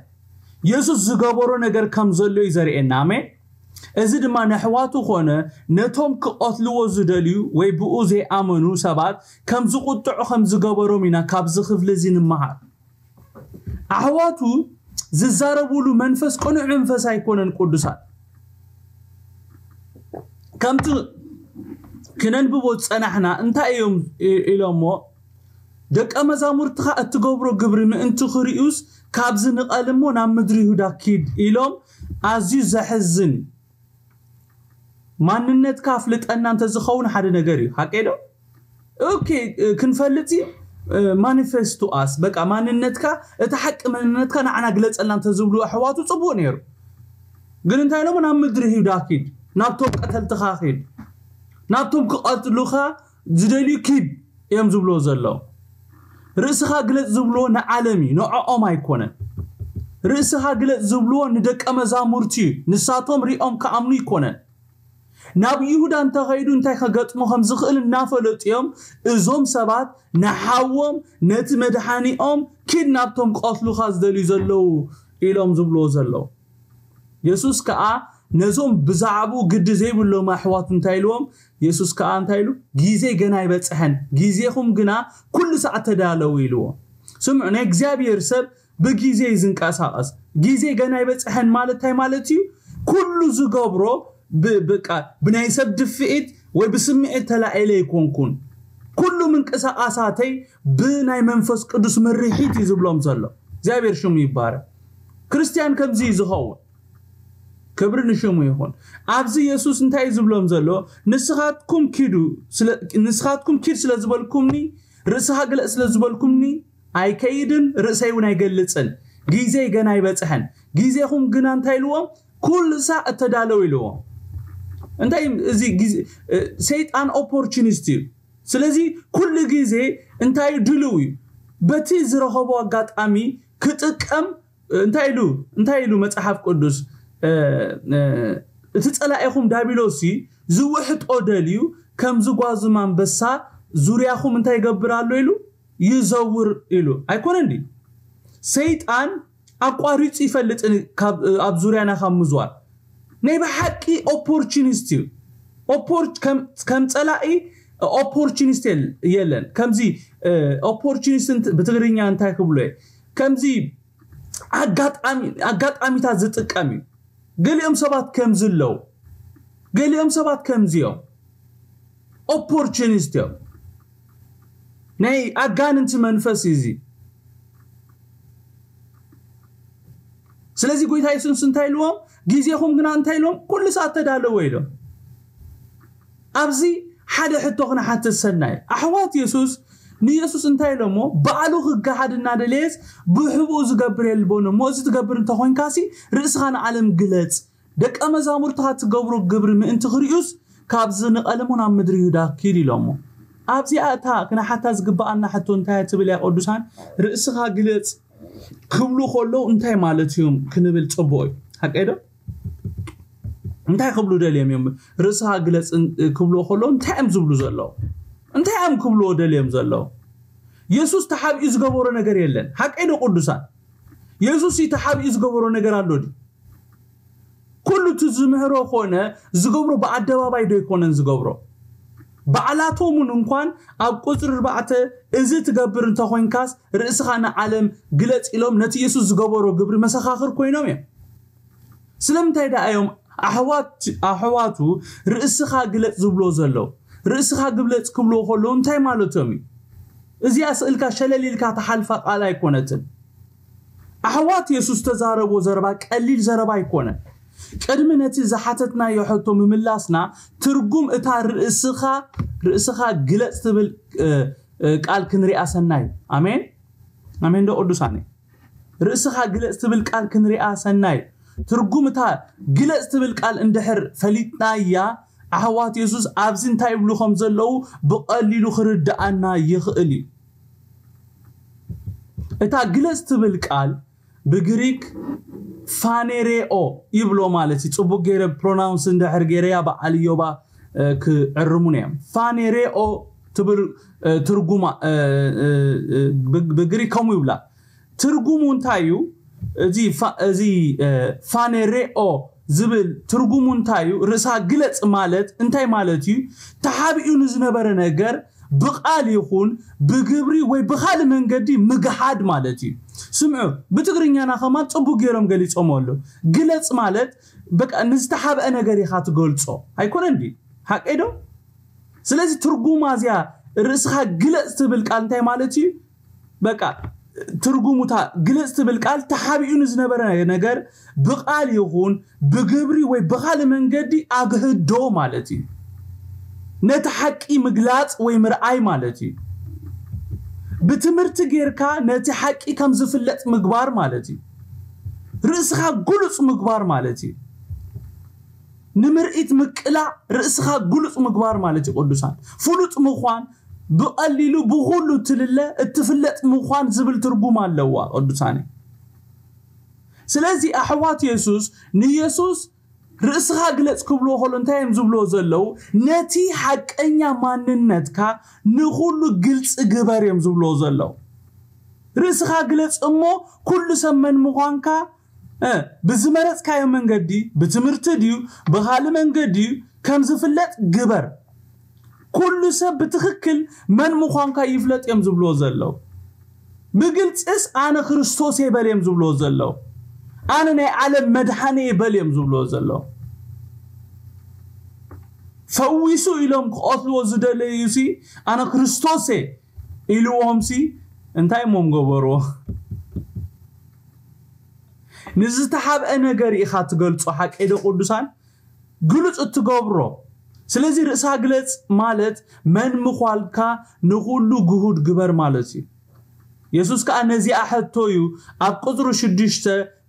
የሱስ ዝገበሮ ነገር ከም ዘሎ እዩ ዘርእየና። ኣሜን። እዚ ድማ ነሕዋቱ ኾነ ነቶም ክቐትልዎ ዝደልዩ ወይ ብኡ ዘይኣመኑ ሰባት ከም ዝቁጥዑ ከም ዝገበሮም ኢና ካብዚ ክፍሊ እዚ ንምሃር። ኣሕዋቱ ዝዛረቡሉ መንፈስ ቅኑዕ መንፈስ ኣይኮነን። ቅዱሳት ከምቲ ክነንብቦ ዝጸናሕና እንታይ እዮም ኢ- ኢሎሞ? ደቀ መዛሙርትኻ እትገብሮ ግብሪ ምእንቲ ክርእዩስ ካብዚ ንቐል እሞ ናብ ምድሪ ይሁዳ ኪድ ኢሎም። ኣዝዩ ዘሕዝን እዩ። ማንነትካ ኣፍልጠና እንተዝኸውን ሓደ ነገር እዩ። ሓቀይ ዶ? ኦኬ፣ ክንፈልጥ እዩ። ማኒፌስቱ ኣስ በቃ ማንነትካ፣ እቲ ሓቂ መንነትካ ንዓና ግለጸልና እንተዝብሉ ኣሕዋቱ ጽቡቕ ነይሩ። ግን እንታይ ኢሎሞ? ናብ ምድሪ ይሁዳ ኪድ፣ ናብቶም ቀተልትኻ ኪድ፣ ናብቶም ክቐትሉኻ ዝደልዩ ኪድ እዮም ዝብልዎ ዘለዉ። ርእስኻ ግለጽ ዝብልዎ ንዓለም እዩ፣ ንዕኦም ኣይኮነን። ርእስኻ ግለጽ ዝብልዎ ንደቀ መዛሙርቲ እዩ፣ ንሳቶም ሪኦም ክኣምኑ ኣይኮነን። ናብ ይሁዳ እንተኸይዱ እንታይ ከገጥሞ ከም ዝኽእል እናፈለጡ እዮም እዞም ሰባት ንሓዎም ነቲ መድሓኒኦም ኪድ ናብቶም ክቐትሉኻ ዝደልዩ ዘለዉ ኢሎም ዝብልዎ ዘለዉ። የሱስ ከኣ ነዞም ብዛዕባኡ ግዲ ዘይብሎም ኣሕዋቱ እንታይ ኢልዎም? የሱስ ከኣ እንታይ ኢሉ? ግዜ ገና ኣይበጽሐን፣ ግዜኹም ግና ኩሉ ሳዕ ተዳለዉ ኢልዎም። ስምዑ፣ ናይ እግዚኣብሔር ሰብ ብግዜ እዩ ዝንቀሳቐስ። ግዜ ገና ኣይበጽሐን ማለት እንታይ ማለት እዩ? ኩሉ ዝገብሮ ብ- በቃ ብናይ ሰብ ድፍኢት ወይ ብስምዒት ተላዒለ ኣይኮንኩን። ኩሉ ምንቅስቓሳተይ ብናይ መንፈስ ቅዱስ ምርሒት እዩ ዝብሎም ዘሎ። እግዚኣብሔር ሽሙ ይባረክ። ክርስትያን ከምዚ እዩ ዝኸውን። ክብሪ ንሽሙ ይኹን። ኣብዚ የሱስ እንታይ እዩ ዝብሎም ዘሎ? ንስኻትኩም ኪዱ ስለ- ንስኻትኩም ኪድ ስለ ዝበልኩምኒ፣ ርእስኻ ግለጽ ስለ ዝበልኩምኒ ኣይከይድን፣ ርእሰይ እውን ኣይገልጽን። ግዜይ ገና ኣይበጽሐን። ግዜኹም ግና እንታይ ኢልዎም? ኩሉ ሳዕ እተዳለው ኢልዎም። እንታይ እዩ እዚ ግዜ? ሰይጣን ኦፖርቹኒስት እዩ። ስለዚ ኩሉ ግዜ እንታይ እዩ? ድልው እዩ። በቲ ዝረኸቦ ኣጋጣሚ ክጥቀም እንታይ ኢሉ እንታይ ኢሉ መጽሓፍ ቅዱስ? እቲ ጸላኢኹም ዳቢሎስ ዝውሕጦ ደልዩ ከም ዝጓዝም ኣንበሳ ዙርያኹም እንታይ ይገብር ኣሎ ኢሉ? ይዘውር ኢሉ። ኣይኮነን ድዩ? ሰይጣን ኣቋሪፁ ይፈልጥን ካብ ኣብ ዙርያና ካብ ምዝዋር ናይ ብሓቂ ኦፖርቹኒስት እዩ። ኦፖር- ከም- ከም ፀላኢ ኦፖርቹኒስት የል- የለን። ከምዚ ኦፖርቹኒስት ብትግርኛ እንታይ ክብሎ እየ? ከምዚ ኣጋጣሚ ኣጋጣሚታት ዝጥቀም እዩ። ገሊኦም ሰባት ከምዚ ኣለዉ። ገሊኦም ሰባት ከምዚ እዮም። ኦፖርቹኒስት እዮም። ናይ ኣጋንንቲ መንፈስ እዩ እዚ። ስለዚ ጎይታ የሱስ እንታይ ኢልዎም? ግዜኹም ግና እንታይ ኢልዎም? ኩሉ ሰዓት ተዳለወ ኢሎም። ኣብዚ ሓደ ሕቶ ክንሓትት ሰናይ። ኣሕዋት የሱስ ንየሱስ እንታይ ኢሎሞ? ባዕሉ ክገሃድ እናደለየስ ብሕቡኡ ዝገብር የልቦን እሞ፣ እዚ ትገብር እንተኾይንካሲ ርእስኻ ንዓለም ግለጽ፣ ደቀ መዛሙርትኻ ትገብሮ ግብሪ ምእንቲ ክርእዩስ ካብዚ ንቐለሙ ናብ ምድሪ ይሁዳ ኪድ ኢሎሞ። ኣብዚኣ እታ ክነሓታ ዝግብኣና ሕቶ እንታይ እያ ትብል እያ ቅዱሳን? ርእስኻ ግለጽ ክብሉ ከለዉ እንታይ ማለት እዮም ክንብል ጽቡቕ እዩ። ሓቀይ ዶ? እንታይ ክብሉ ደልዮም እዮም? ርእስኻ ግለጽ ን- ክብልዎ ከለዉ እንታይ እዮም ዝብሉ ዘለዉ? እንታይ እዮም ክብልዎ ደልዮም ዘለዉ? የሱስ ተሓቢኡ ዝገበሮ ነገር የለን። ሓቀይ ዶ ቅዱሳን? የሱስ ተሓቢኡ ዝገበሮ ነገር ኣሎ ድዩ? ኩሉ እቲ ዝምህሮ ኮነ ዝገብሮ ብኣደባባይ ዶ ኣይኮነን ዝገብሮ? ባዕላቶምን እንኳን ኣብ ቁፅሪ ኣርባዕተ እዚ ትገብር እንተኮይንካስ ርእስኻ ንዓለም ግለጽ ኢሎም ነቲ የሱስ ዝገበሮ ግብሪ መሰኻኽር ኮይኖም እዮም። ስለምንታይ ደኣ እዮም ኣሕዋት ኣሕዋቱ ርእስኻ ግለጽ ዝብሎ ዘለዉ? ርእስኻ ግለጽ ክብልዎ ከለዉ እንታይ ማለቶም እዩ? እዚኣ ስእልካ ሸለል ኢልካ ትሓልፋ ቃል ኣይኮነትን። ኣሕዋት የሱስ ዝተዛረቦ ዘረባ ቀሊል ዘረባ ኣይኮነን። ቅድሚ ነቲ ዝሓተትናዮ ሕቶ ምምላስና ትርጉም እታ ርእስኻ ርእስኻ ግለጽ ትብል እ፣ እ፣ ቃል ክንሪኣ ሰናይ። ኣሜን ኣሜን ዶ ቅዱሳን? ርእስኻ ግለጽ ትብል ቃል ክንሪኣ ሰናይ። ትርጉም እታ ግለጽ ትብል ቃል እንድሕር ፈሊጥናያ ኣሕዋት የሱስ ኣብዚ እንታይ ይብሉ ከም ዘለዉ ብቐሊሉ ክርድኣና ይኽእል እዩ። እታ ግለጽ ትብል ቃል ብግሪክ ፋኔሬኦ ይብሎ ማለት እዩ። ጽቡቅ ገይረ ፕሮናውንስ እንድሕር ገይረያ በዓል እዮባ እ፣ ክዕርሙን እዮም። ፋኔሬኦ ትብል እ፣ ትርጉማ እ፣ እ፣ እ፣ ብ- ብግሪክ ከምኡ ይብላ። ትርጉሙ እንታይ እዩ? እዚ ፋ- እዚ እ፣ ፋኔሬኦ ዝብል ትርጉሙ እንታይ እዩ? ርእሳ ግለጽ ማለት እንታይ ማለት እዩ? ተሓቢኡ ንዝነበረ ነገር ብቃል ይኹን ብግብሪ ወይ ብኻልእ መንገዲ ምግሃድ ማለት እዩ። ስምዑ፣ ብትግርኛና ከማን ጽቡቅ ገይሮም ገሊጾም ኣሎ። ግለጽ ማለት በቃ ንዝተሓብአ ነገር ኢኻ ትገልጾ ኣይኮነን ድዩ? ሓቀይ ዶ? ስለዚ ትርጉማ እዚኣ ርእስኻ ግለጽ ትብል ቃል እንታይ ማለት እዩ? በቃ ትርጉሙታ ግለጽ ትብል ቃል ተሓቢኡ ንዝነበረ ነገር ብቃል ይኹን ብግብሪ ወይ ብኻልእ መንገዲ ኣግህዶ ማለት እዩ። ነቲ ሓቂ ምግላጽ ወይ ምርኣይ ማለት እዩ። ብትምህርቲ ጌርካ ነቲ ሓቂ ከም ዝፍለጥ ምግባር ማለት እዩ። ርእስኻ ግሉጽ ምግባር ማለት እዩ። ንምርኢት ምቅላዕ ርእስኻ ግሉጽ ምግባር ማለት እዩ። ቅዱሳን ፍሉጥ ምዃን ብቐሊሉ ብኹሉ ትልለ እትፍለጥ ምዃን ዝብል ትርጉም ኣለዋ ቅዱሳን። ስለዚ ኣሕዋት የሱስ ንየሱስ ርእስኻ ግለጽ ክብልዎ ከሎ እንታይ እዮም ዝብልዎ ዘለዉ? ነቲ ሓቀኛ ማንነትካ ንኹሉ ግልጺ ግበር እዮም ዝብልዎ ዘለዉ። ርእስኻ ግለጽ እሞ ኩሉ ሰብ መን ምዃንካ እ፣ ብዝመረጽካዮ መንገዲ ብትምህርቲ ድዩ ብኻልእ መንገዲ ድዩ ከም ዝፍለጥ ግበር። ኩሉ ሰብ ብትኽክል መን ምዃንካ ይፍለጥ እዮም ዝብልዎ ዘለዉ። ብግልጽስ ኣነ ክርስቶስ እየ በል እዮም ዝብልዎ ዘለዉ። ኣነ ናይ ዓለም መድሓኒ እየ በል እዮም ዝብልዎ ዘለዉ። ፈዊሱ ኢሎም ክቐትልዎ ዝደለዩ ሲ ኣነ ክርስቶስ እየ ኢልዎም ሲ እንታይ እሞም ገበርዎ? ንዝተሓብአ ነገር ኢኻ ትገልጾ ሓቀይ ዶ ቅዱሳን? ግሉጽ እትገብሮ። ስለዚ ርእሳ ግለጽ ማለት መን ምዃንካ ንኹሉ ግሁድ ግበር ማለት እዩ። የሱስ ከኣ ነዚኣ ሕቶ እዩ ኣብ ቁጽሪ ሽዱሽተ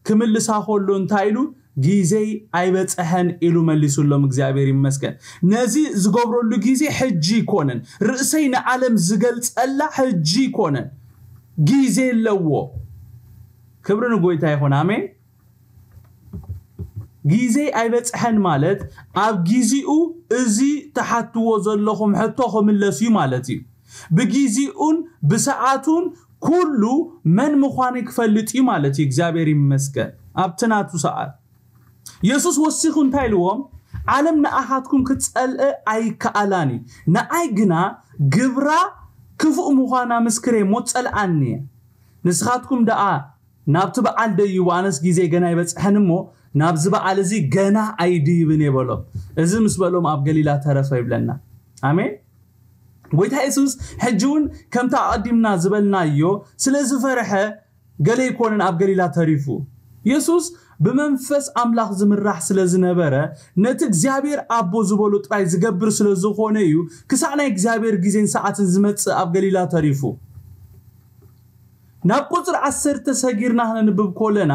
ክምልሳ ከሎ እንታይ ኢሉ? ግዜይ ኣይበጽሐን ኢሉ መሊሱሎም። እግዚኣብሔር ይመስገን። ነዚ ዝገብረሉ ግዜ ሕጂ ኣይኮነን። ርእሰይ ንዓለም ዝገልጸላ ሕጂ ኣይኮነን። ግዜ ኣለዎ። ክብሪ ንጎይታ ይኹን። ኣሜን። ግዜይ ኣይበጽሐን ማለት ኣብ ግዜኡ እዚ ትሓትዎ ዘለኹም ሕቶ ክምለስ እዩ ማለት እዩ። ብግዜኡን ብሰዓቱን ኩሉ መን ምዃነይ ክፈልጥ እዩ ማለት እዩ። እግዚኣብሔር ይመስገን። ኣብቲ ናቱ ሰዓት የሱስ ወሲኹ እንታይ ኢልዎም? ዓለም ንኣኻትኩም ክትጸልእ ኣይከኣላን እዩ፣ ንኣይ ግና ግብራ ክፉእ ምዃና ምስክሬ እሞ ትጸልኣኒ እየ። ንስኻትኩም ደኣ ናብቲ በዓል ደይቡ፣ ኣነስ ግዜ ገና ኣይበጽሐን እሞ ናብዚ በዓል እዚ ገና ኣይድይብን እየ በሎም። እዚ ምስ በሎም ኣብ ገሊላ ተረፈ ይብለና። ኣሜን። ጎይታ የሱስ ሕጂ እውን ከምቲ ኣቐዲምና ዝበልናዮ ስለ ዝፈርሐ ገለ ኣይኮነን ኣብ ገሊላ ተሪፉ። የሱስ ብመንፈስ ኣምላኽ ዝምራሕ ስለ ዝነበረ ነቲ እግዚኣብሔር ኣቦ ዝበሎ ጥራይ ዝገብር ስለ ዝኾነ እዩ ክሳዕ ናይ እግዚኣብሔር ግዜን ሰዓትን ዝመጽእ ኣብ ገሊላ ተሪፉ። ናብ ቁፅሪ ዓሰርተ ሰጊርና ክነንብብ ኮለና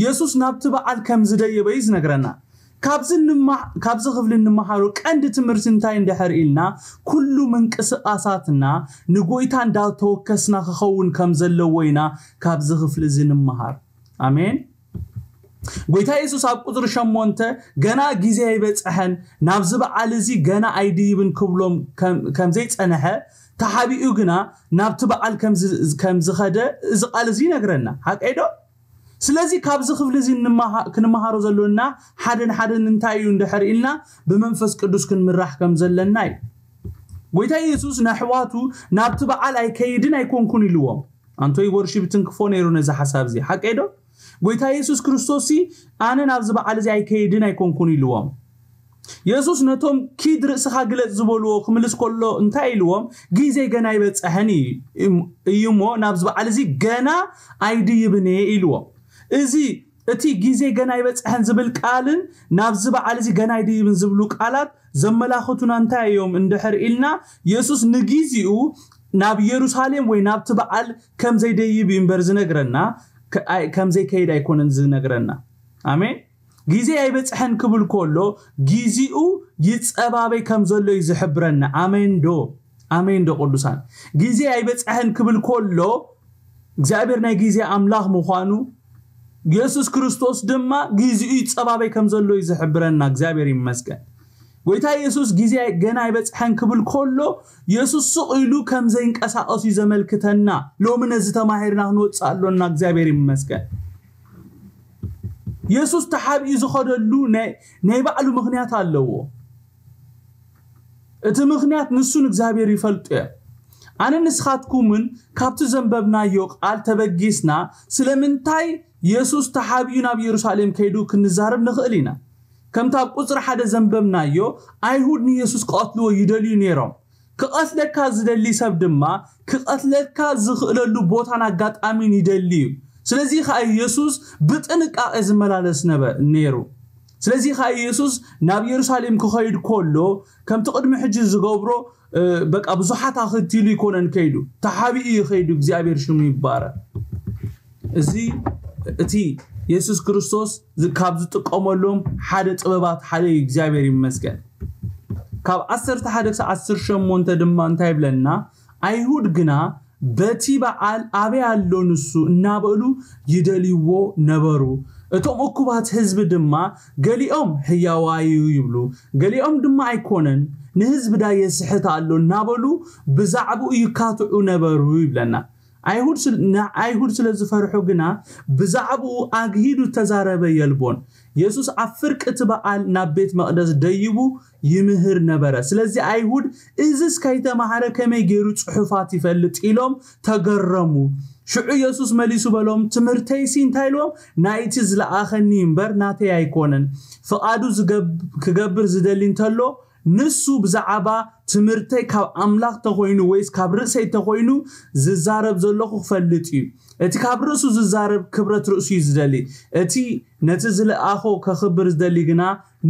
የሱስ ናብቲ በዓል ከም ዝደየበ እዩ ዝነግረና። ካብዚ ክፍሊ እንመሃሮ ቀንዲ ትምህርቲ እንታይ እንድሕር ኢልና ኩሉ ምንቅስቃሳትና ንጎይታ እንዳተወከስና ክኸውን ከም ዘለዎ ኢና ካብዚ ክፍሊ እዚ ንምሃር። ኣሜን። ጎይታ የሱስ ኣብ ቁፅሪ ሸሞንተ ገና ግዜ ኣይበፅሐን፣ ናብዚ በዓል እዚ ገና ኣይድይብን ክብሎም ከም ዘይፀንሐ፣ ተሓቢኡ ግና ናብቲ በዓል ከም ዝኸደ እዚ ቃል እዚ ይነግረና። ሓቀይ ዶ? ስለዚ ካብዚ ክፍሊ እዚ ክንመሃሮ ዘሎና ሓደን ሓደን እንታይ እዩ እንድሕር ኢልና ብመንፈስ ቅዱስ ክንምራሕ ከም ዘለና እዩ። ጎይታ የሱስ ነሕዋቱ ናብቲ በዓል ኣይከይድን ኣይኮንኩን ኢልዎም። ኣንቶይ ወርሺፕ ትንክፎ ነይሩ ነዚ ሓሳብ እዚ። ሓቀይ ዶ? ጎይታ የሱስ ክርስቶስ ኣነ ናብዚ በዓል እዚ ኣይከይድን ኣይኮንኩን ኢልዎም። የሱስ ነቶም ኪድ ርእስኻ ግለጽ ዝበልዎ ክምልስ ከሎ እንታይ ኢልዎም? ግዜ ገና ኣይበጽሐን እዩ እሞ ናብዚ በዓል እዚ ገና ኣይድይብን እየ ኢልዎም። እዚ እቲ ግዜ ገና ኣይበጽሐን ዝብል ቃልን ናብዚ በዓል እዚ ገና ኣይድይብን ዝብሉ ቃላት ዘመላኽቱና እንታይ እዮም እንድሕር ኢልና የሱስ ንጊዜኡ ናብ ኢየሩሳሌም ወይ ናብቲ በዓል ከም ዘይደይብ እዩ እምበር ዝነግረና ከም ዘይከይድ ኣይኮነን ዝነግረና። ኣሜን። ግዜ ኣይበጽሐን ክብል ከሎ ግዜኡ ይጸባበይ ከም ዘሎ እዩ ዝሕብረና። ኣሜን ዶ? ኣሜን ዶ ቅዱሳን? ግዜ ኣይበጽሐን ክብል ከሎ እግዚኣብሔር ናይ ግዜ ኣምላኽ ምዃኑ የሱስ ክርስቶስ ድማ ግዜኡ ይጸባበይ ከም ዘሎ እዩ ዝሕብረና። እግዚኣብሔር ይመስገን። ጎይታ የሱስ ግዜ ገና ኣይበጽሐን ክብል ከሎ የሱስ ስቕ ኢሉ ከም ዘይንቀሳቐስ እዩ ዘመልክተና። ሎሚ ነዚ ተማሂርና ክንወጽእ ኣሎና። እግዚኣብሔር ይመስገን። የሱስ ተሓቢኡ ዝኸደሉ ናይ ባዕሉ ምኽንያት ኣለዎ። እቲ ምኽንያት ንሱን እግዚኣብሔር ይፈልጡ እዮም። ኣነ ንስኻትኩምን ካብቲ ዘንበብናዮ ቃል ተበጊስና ስለምንታይ የሱስ ተሓቢኡ ናብ ኢየሩሳሌም ከይዱ ክንዛረብ ንኽእል ኢና። ከምቲ ኣብ ቁፅሪ ሓደ ዘንበብናዮ ኣይሁድ ንየሱስ ክቐትልዎ ይደልዩ ነይሮም። ክቐትለካ ዝደሊ ሰብ ድማ ክቐትለካ ዝኽእለሉ ቦታን ኣጋጣሚን ይደሊ እዩ። ስለዚ ከዓ ኢየሱስ ብጥንቃቄ ዝመላለስ ነይሩ። ስለዚ ከዓ ኢየሱስ ናብ ኢየሩሳሌም ክኸይድ ከሎ ከምቲ ቅድሚ ሕጂ ዝገብሮ በቃ ብዙሓት ኣኽቲሉ ይኮነን ከይዱ፣ ተሓቢኡ እዩ ከይዱ። እግዚኣብሔር ሽሙ ይባረክ። እዚ እቲ የሱስ ክርስቶስ ካብ ዝጥቀመሎም ሓደ ጥበባት ሓደ እዩ። እግዚኣብሔር ይመስገን። ካብ ዓሰርተ ሓደ ክሳብ ዓሰርተ ሸሞንተ ድማ እንታይ ይብለና? ኣይሁድ ግና በቲ በዓል ኣበይ ኣሎ ንሱ እናበሉ ይደልይዎ ነበሩ። እቶም እኩባት ህዝቢ ድማ ገሊኦም ህያዋይ እዩ ይብሉ፣ ገሊኦም ድማ ኣይኮነን፣ ንህዝቢ ዳ የስሕት ኣሎ እናበሉ ብዛዕባኡ ይካትዑ ነበሩ ይብለና። ኣይሁድ ንኣይሁድ ስለ ዝፈርሑ ግና ብዛዕባኡ ኣግሂዱ ተዛረበ የልቦን። የሱስ ኣብ ፍርቂ እቲ በዓል ናብ ቤት መቕደስ ደይቡ ይምህር ነበረ። ስለዚ ኣይሁድ እዝስ ከይተማህረ ከመይ ገይሩ ጽሑፋት ይፈልጥ ኢሎም ተገረሙ። ሽዑ የሱስ መሊሱ በሎም፣ ትምህርተይሲ እንታይ ኢልዎም? ናይቲ ዝለኣኸኒ እምበር ናተይ ኣይኮነን። ፍቓዱ ክገብር ዝደሊ እንተሎ ንሱ ብዛዕባ ትምህርተይ ካብ ኣምላኽ ተኾይኑ ወይስ ካብ ርእሰይ ተኾይኑ ዝዛረብ ዘለኹ ክፈልጥ እዩ። እቲ ካብ ርእሱ ዝዛረብ ክብረት ርእሱ እዩ ዝደሊ። እቲ ነቲ ዝለኣኾ ከኽብር ዝደሊ ግና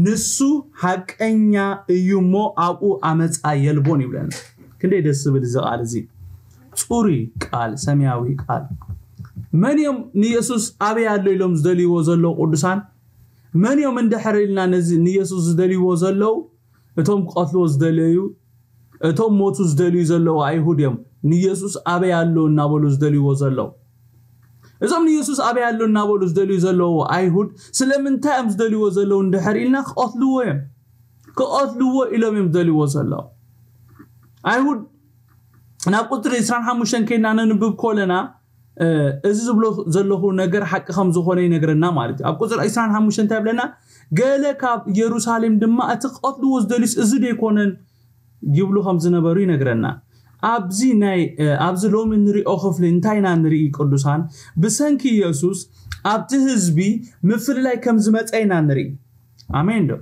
ንሱ ሓቀኛ እዩ እሞ ኣብኡ ኣመፃ የልቦን ይብለና። ክንደይ ደስ ዝብል እዚ ቃል እዚ። ፅሩይ ቃል፣ ሰማያዊ ቃል። መን እዮም ንየሱስ ኣበይ ኣሎ ኢሎም ዝደልይዎ ዘለዉ ቅዱሳን? መን እዮም እንድሕር ኢልና ነዚ ንየሱስ ዝደልይዎ ዘለዉ? እቶም ክቐትልዎ ዝደለዩ፣ እቶም ሞቱ ዝደልዩ ዘለዉ ኣይሁድ እዮም ንየሱስ ኣበይ ኣሎ እናበሉ ዝደልይዎ ዘለዉ። እዞም ንየሱስ ኣበይ ኣሎ እናበሉ ዝደልዩ ዘለዉ ኣይሁድ ስለምንታይ እዮም ዝደልይዎ ዘለዉ እንድሕር ኢልና ክቐትልዎ እዮም። ክቐትልዎ ኢሎም እዮም ዝደልይዎ ዘለዉ። ኣይሁድ ናብ ቁፅሪ ዕስራን ሓሙሽተን ከይድና ነንብብ ከለና፣ እዚ ዝብሎ ዘለኹ ነገር ሓቂ ከም ዝኾነ ይነግረና ማለት እዩ። ኣብ ቁፅሪ ዕስራን ሓሙሽተን እንታይ ይብለና? ገለ ካብ ኢየሩሳሌም ድማ፣ እቲ ክቐትልዎ ዝደልዩስ እዚ ዶ ኣይኮነን? ይብሉ ከም ዝነበሩ ይነግረና። ኣብዚ ናይ ኣብዚ ሎሚ ንሪኦ ክፍሊ እንታይ ኢና ንርኢ? ቅዱሳን፣ ብሰንኪ ኢየሱስ ኣብቲ ህዝቢ ምፍልላይ ከም ዝመፀ ኢና ንርኢ። ኣሜን ዶ?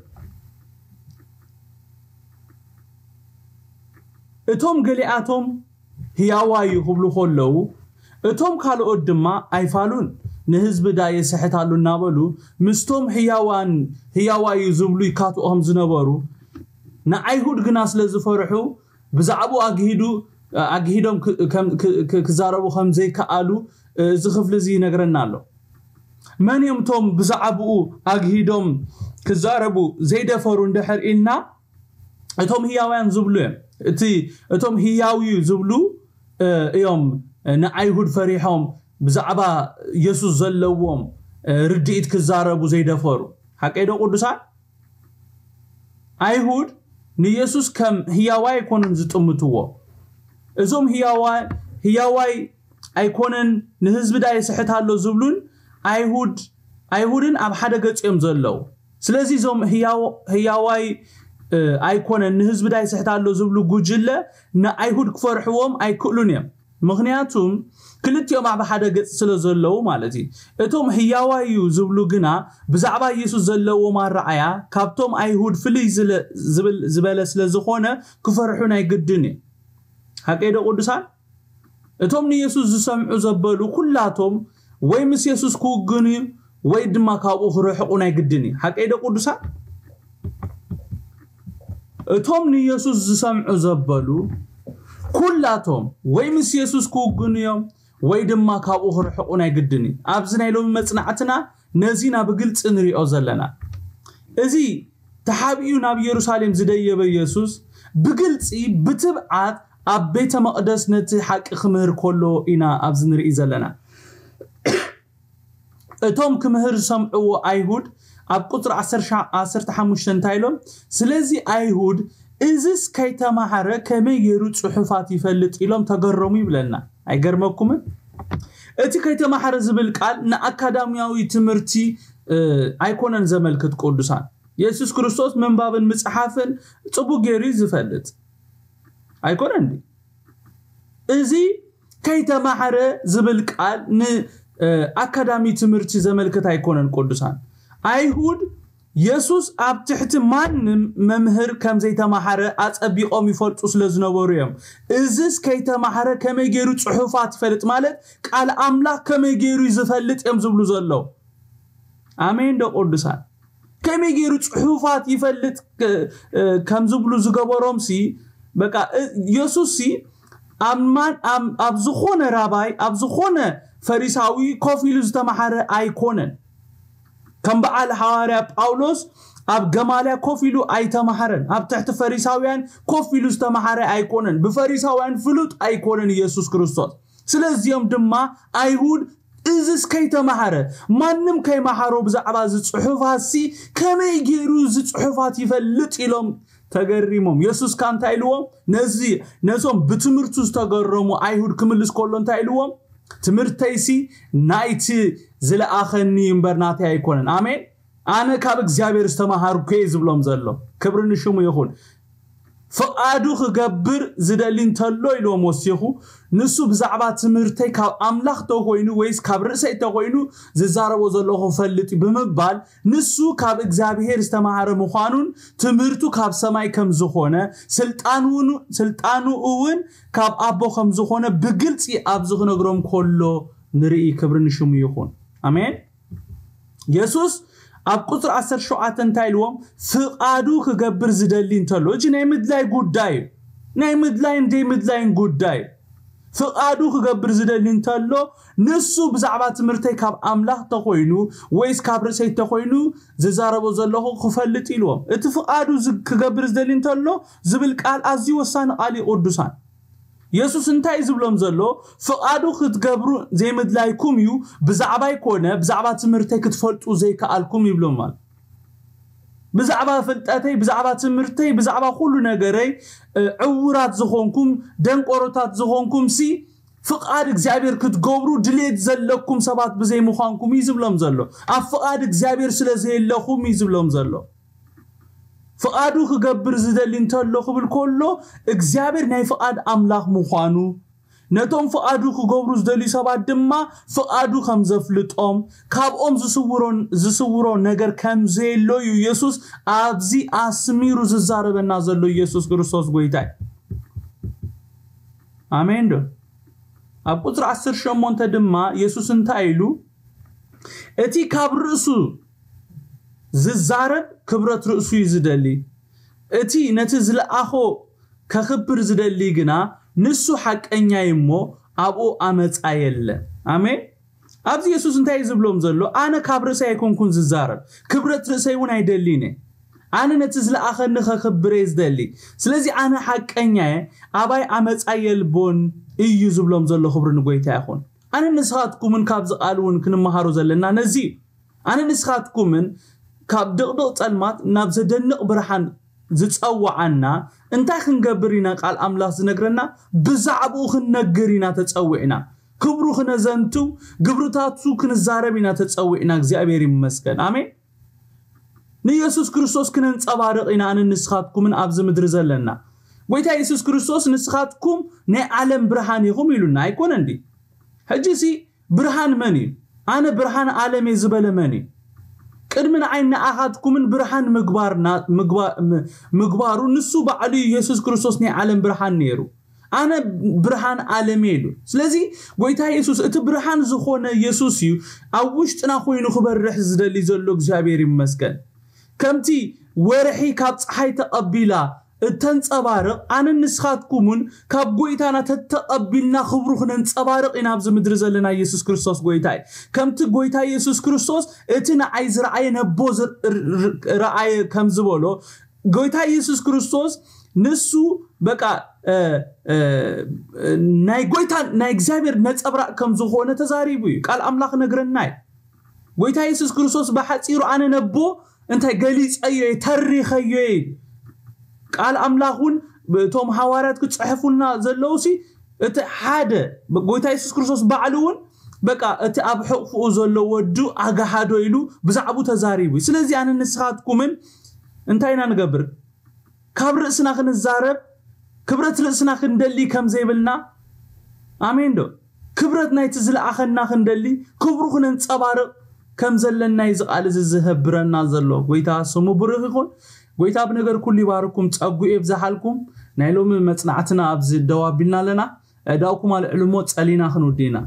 እቶም ገሊኣቶም ህያዋይ እዩ ክብሉ ከለዉ፣ እቶም ካልኦት ድማ ኣይፋሉን፣ ንህዝቢ ዳ የስሕት ኣሉ እናበሉ ምስቶም ህያዋን ህያዋይ እዩ ዝብሉ ይካትኡ ከም ዝነበሩ፣ ንኣይሁድ ግና ስለ ዝፈርሑ ብዛዕባኡ ኣግሂዱ ኣግሂዶም ክዛረቡ ከም ዘይከኣሉ እዚ ክፍሊ እዚ ይነግረና ኣሎ። መን እዮም እቶም ብዛዕባኡ ኣግሂዶም ክዛረቡ ዘይደፈሩ እንድሕር ኢልና፣ እቶም ህያውያን ዝብሉ እዮም። እቲ እቶም ህያው እዩ ዝብሉ እዮም ንኣይሁድ ፈሪሖም ብዛዕባ ኢየሱስ ዘለዎም ርድኢት ክዛረቡ ዘይደፈሩ። ሓቀይ ዶ ቅዱሳን? ኣይሁድ ንኢየሱስ ከም ህያዋይ ኣይኮኑን ዝጥምትዎ። እዞም ህያዋይ ኣይኮነን፣ ንህዝቢ ዳ የስሕት ኣሎ ዝብሉን ኣይሁድ ኣይሁድን ኣብ ሓደ ገጽ እዮም ዘለዉ። ስለዚ እዞም ህያዋይ ኣይኮነን፣ ንህዝቢ ዳ የስሕት ኣሎ ዝብሉ ጉጅለ ንኣይሁድ ክፈርሕዎም ኣይክእሉን እዮም። ምኽንያቱም ክልቲኦም ኣብ ሓደ ገጽ ስለ ዘለዉ ማለት እዩ። እቶም ህያዋይ እዩ ዝብሉ ግና ብዛዕባ ኢየሱስ ዘለዎም ኣረኣያ ካብቶም ኣይሁድ ፍልይ ዝበለ ስለ ዝኾነ ክፈርሑ ናይ ግድን እዩ። ሓቀይ ዶ ቅዱሳን? እቶም ንኢየሱስ ዝሰምዑ ዘበሉ ኩላቶም ወይ ምስ ኢየሱስ ክውግኑ ወይ ድማ ካብኡ ክርሕቁ ናይ ግድን እዩ። ሓቀይ ዶ ቅዱሳን? እቶም ንኢየሱስ ዝሰምዑ ዘበሉ ኩላቶም ወይ ምስ ኢየሱስ ክውግኑ እዮም ወይ ድማ ካብኡ ክርሕቁ ናይ ግድን እዩ። ኣብዚ ናይ ሎሚ መጽናዕትና ነዚ ኢና ብግልጺ ንሪኦ ዘለና። እዚ ተሓቢኡ ናብ ኢየሩሳሌም ዝደየበ ኢየሱስ ብግልጺ ብትብዓት ኣብ ቤተ መቕደስ ነቲ ሓቂ ክምህር ከሎ ኢና ኣብዚ ንርኢ ዘለና። እቶም ክምህር ዝሰምዕዎ ኣይሁድ ኣብ ቁፅሪ ዓሰርተ ሓሙሽተ እንታይ ኢሎም? ስለዚ ኣይሁድ እዝስ ከይተማሃረ ከመይ ገይሩ ፅሑፋት ይፈልጥ ኢሎም ተገረሙ ይብለና። ኣይገርመኩምን? እቲ ከይተማሃረ ዝብል ቃል ንኣካዳሚያዊ ትምህርቲ ኣይኮነን ዘመልክት። ቅዱሳን፣ የሱስ ክርስቶስ ምንባብን ምፅሓፍን ፅቡቅ ገይሩ እዩ ዝፈልጥ ኣይኮነን። እዚ ከይተማሃረ ዝብል ቃል ንኣካዳሚ ትምህርቲ ዘመልክት ኣይኮነን። ቅዱሳን፣ ኣይሁድ የሱስ ኣብ ትሕቲ ማንም መምህር ከም ዘይተማሃረ ኣጸቢቖም ይፈልጡ ስለ ዝነበሩ እዮም። እዝስ ከይተማሃረ ከመይ ገይሩ ጽሑፋት ይፈልጥ? ማለት ቃል ኣምላኽ ከመይ ገይሩ እዩ ዝፈልጥ እዮም ዝብሉ ዘለዉ። ኣሜን ዶ ቅዱሳን? ከመይ ገይሩ ጽሑፋት ይፈልጥ ከም ዝብሉ ዝገበሮምሲ፣ በቃ የሱስሲ ኣብ ዝኾነ ራባይ፣ ኣብ ዝኾነ ፈሪሳዊ ኮፍ ኢሉ ዝተማሃረ ኣይኮነን። ከም በዓል ሃዋርያ ጳውሎስ ኣብ ገማልያ ኮፍ ኢሉ ኣይተማሃረን። ኣብ ትሕቲ ፈሪሳውያን ኮፍ ኢሉ ዝተማሃረ ኣይኮነን። ብፈሪሳውያን ፍሉጥ ኣይኮነን ኢየሱስ ክርስቶስ። ስለዚኦም ድማ ኣይሁድ እዝስ ከይተማሃረ፣ ማንም ከይመሃሮ ብዛዕባ እዚ ጽሑፋትሲ ከመይ ገይሩ እዚ ጽሑፋት ይፈልጥ ኢሎም ተገሪሞም። የሱስ ከ እንታይ ኢልዎም? ነዚ ነዞም ብትምህርቱ ዝተገረሙ ኣይሁድ ክምልስ ከሎ እንታይ ኢልዎም? ትምህርተይሲ ናይቲ ዝለኣኸኒ እምበር ናተይ ኣይኮነን። ኣሜን። ኣነ ካብ እግዚኣብሔር ዝተማሃርኩ እየ ዝብሎም ዘሎ። ክብሪ ንሽሙ ይኹን። ፍቓዱ ክገብር ዝደሊ እንተሎ ኢልዎም ወሲኹ፣ ንሱ ብዛዕባ ትምህርተይ ካብ ኣምላኽ ተኾይኑ ወይስ ካብ ርእሰይ ተኾይኑ ዝዛረቦ ዘለኹ ክፈልጥ እዩ ብምባል፣ ንሱ ካብ እግዚኣብሔር ዝተማሃረ ምዃኑን ትምህርቱ ካብ ሰማይ ከም ዝኾነ፣ ስልጣኑ እውን ካብ ኣቦ ከም ዝኾነ ብግልጺ ኣብዚ ክነግሮም ከሎ ንርኢ። ክብሪ ንሽሙ ይኹን። ኣሜን። የሱስ ኣብ ቁፅሪ ዓሰርተ ሸውዓተ እንታይ ኢልዎም? ፍቓዱ ክገብር ዝደሊ እንተሎ፣ እጂ ናይ ምድላይ ጉዳይ እዩ። ናይ ምድላይን ዘይምድላይን ጉዳይ እዩ። ፍቓዱ ክገብር ዝደሊ እንተሎ፣ ንሱ ብዛዕባ ትምህርተይ ካብ ኣምላኽ ተኾይኑ ወይስ ካብ ርእሰይ ተኾይኑ ዝዛረቦ ዘለኹ ክፈልጥ ኢልዎም። እቲ ፍቓዱ ክገብር ዝደሊ እንተሎ ዝብል ቃል ኣዝዩ ወሳኒ ቃል እዩ። ቅዱሳን፣ የሱስ እንታይ እዩ ዝብሎም ዘሎ? ፍቓዱ ክትገብሩ ዘይምድላይኩም እዩ ብዛዕባይ ኮነ ብዛዕባ ትምህርተይ ክትፈልጡ ዘይከኣልኩም ይብሎም። ማለት ብዛዕባ ፍልጠተይ፣ ብዛዕባ ትምህርተይ፣ ብዛዕባ ኩሉ ነገረይ ዕውራት ዝኾንኩም፣ ደንቆሮታት ዝኾንኩም ሲ ፍቓድ እግዚኣብሔር ክትገብሩ ድሌት ዘለኩም ሰባት ብዘይምዃንኩም እዩ ዝብሎም ዘሎ። ኣብ ፍቓድ እግዚኣብሔር ስለ ዘየለኹም እዩ ዝብሎም ዘሎ። ፍቓዱ ክገብር ዝደሊ እንተሎ ክብል ከሎ እግዚኣብሔር ናይ ፍቓድ ኣምላኽ ምዃኑ፣ ነቶም ፍቓዱ ክገብሩ ዝደልዩ ሰባት ድማ ፍቓዱ ከም ዘፍልጦም፣ ካብኦም ዝስውሮ ነገር ከም ዘየሎ እዩ የሱስ ኣብዚ ኣስሚሩ ዝዛረበና ዘሎ። ኢየሱስ ክርስቶስ ጎይታ እዩ። ኣሜን ዶ? ኣብ ቁጽሪ ዓሰርተ ሸሞንተ ድማ የሱስ እንታይ ኢሉ? እቲ ካብ ርእሱ ዝዛረብ ክብረት ርእሱ እዩ ዝደሊ። እቲ ነቲ ዝለኣኾ ከኽብር ዝደሊ ግና ንሱ ሓቀኛ እዩ እሞ ኣብኡ ኣመፃ የለን። ኣሜን። ኣብዚ የሱስ እንታይ እዩ ዝብሎም ዘሎ? ኣነ ካብ ርእሰይ ኣይኮንኩን ዝዛረብ፣ ክብረት ርእሰይ እውን ኣይደሊን እየ። ኣነ ነቲ ዝለኣኸኒ ከኽብር እየ ዝደሊ። ስለዚ ኣነ ሓቀኛ እየ፣ ኣባይ ኣመፃ የልቦን እዩ ዝብሎም ዘሎ። ክብሪ ንጎይታ ይኹን። ኣነ ንስኻትኩምን ካብዚ ቃል እውን ክንመሃሮ ዘለና ነዚ እዩ። ኣነ ንስኻትኩምን ካብ ድቕድቕ ጸልማት ናብ ዘደንቕ ብርሃን ዝጸውዓና እንታይ ክንገብር ኢና? ቃል ኣምላኽ ዝነግረና ብዛዕባኡ ክንነግር ኢና ተጸዊዕና። ክብሩ ክነዘንትው፣ ግብርታቱ ክንዛረብ ኢና ተጸዊዕና። እግዚኣብሔር ይመስገን። ኣሜን። ንኢየሱስ ክርስቶስ ክነንጸባርቕ ኢና ኣነ ንስኻትኩምን ኣብዚ ምድሪ ዘለና። ጎይታ ኢየሱስ ክርስቶስ ንስኻትኩም ናይ ዓለም ብርሃን ኢኹም ኢሉና ኣይኮነን ድዩ? ሕጂ ሲ ብርሃን መን እዩ? ኣነ ብርሃን ዓለም እየ ዝበለ መን እዩ? ቅድሚ ንዓይ ንኣኻትኩምን ብርሃን ምግባርና ምግባ- ም- ምግባሩ ንሱ ባዕሉ እዩ ኢየሱስ ክርስቶስ ናይ ዓለም ብርሃን ነይሩ። ኣነ ብርሃን ዓለም እየ ኢሉ። ስለዚ ጎይታ ኢየሱስ እቲ ብርሃን ዝኾነ ኢየሱስ እዩ ኣብ ውሽጥና ኮይኑ ክበርሕ ዝደሊ ዘሎ። እግዚኣብሔር ይመስገን። ከምቲ ወርሒ ካብ ፀሓይ ተቐቢላ እተንፀባርቕ ኣነ ንስኻትኩምን ካብ ጎይታና ተተቐቢልና ክብሩ ክነንፀባርቕ ኢና ኣብዚ ምድሪ ዘለና። ኢየሱስ ክርስቶስ ጎይታ እዩ። ከምቲ ጎይታ ኢየሱስ ክርስቶስ እቲ ንዓይ ዝረኣየ ነቦ ዝር- ር- ር- ረኣየ ከም ዝበሎ ጎይታ ኢየሱስ ክርስቶስ ንሱ በቃ እ፣ እ፣ ናይ ጎይታ ናይ እግዚኣብሔር ነፀብራቕ ከም ዝኾነ ተዛሪቡ እዩ። ቃል ኣምላኽ ነግረና እዩ። ጎይታ ኢየሱስ ክርስቶስ ብሓፂሩ ኣነ ነቦ እንታይ ገሊፀዮ እየ፣ ተሪኸዮ እየ። ቃል ኣምላኽ እውን እቶም ሃዋርያት ክፅሕፉልና ዘለዉ ሲ እቲ ሓደ ጎይታ ኢየሱስ ክርስቶስ ባዕሉ እውን በቃ እቲ ኣብ ሕቕፍኡ ዘሎ ወዱ ኣጋሃዶ ኢሉ ብዛዕባኡ ተዛሪቡ እዩ። ስለዚ ኣነ ንስኻትኩምን እንታይ ኢና ንገብር? ካብ ርእስና ክንዛረብ ክብረት ርእስና ክንደሊ ከም ዘይብልና ኣሜን ዶ? ክብረት ናይቲ ዝለኣኸና ክንደሊ ክብሩ ክነንጸባርቕ ከም ዘለና እዩ እዚ ቃል እዚ ዝህብረና ዘሎ። ጎይታ ስሙ ብሩኽ ይኹን። ጎይታ ብነገር ኩሉ ይባርኩም፣ ጸጉ የብዝሓልኩም። ናይ ሎሚ መጽናዕትና ኣብዚ ደው ኣቢልና ኣለና። ኣእዳውኩም ኣልዕሉ እሞ ጸሊና ክንውዲ ኢና።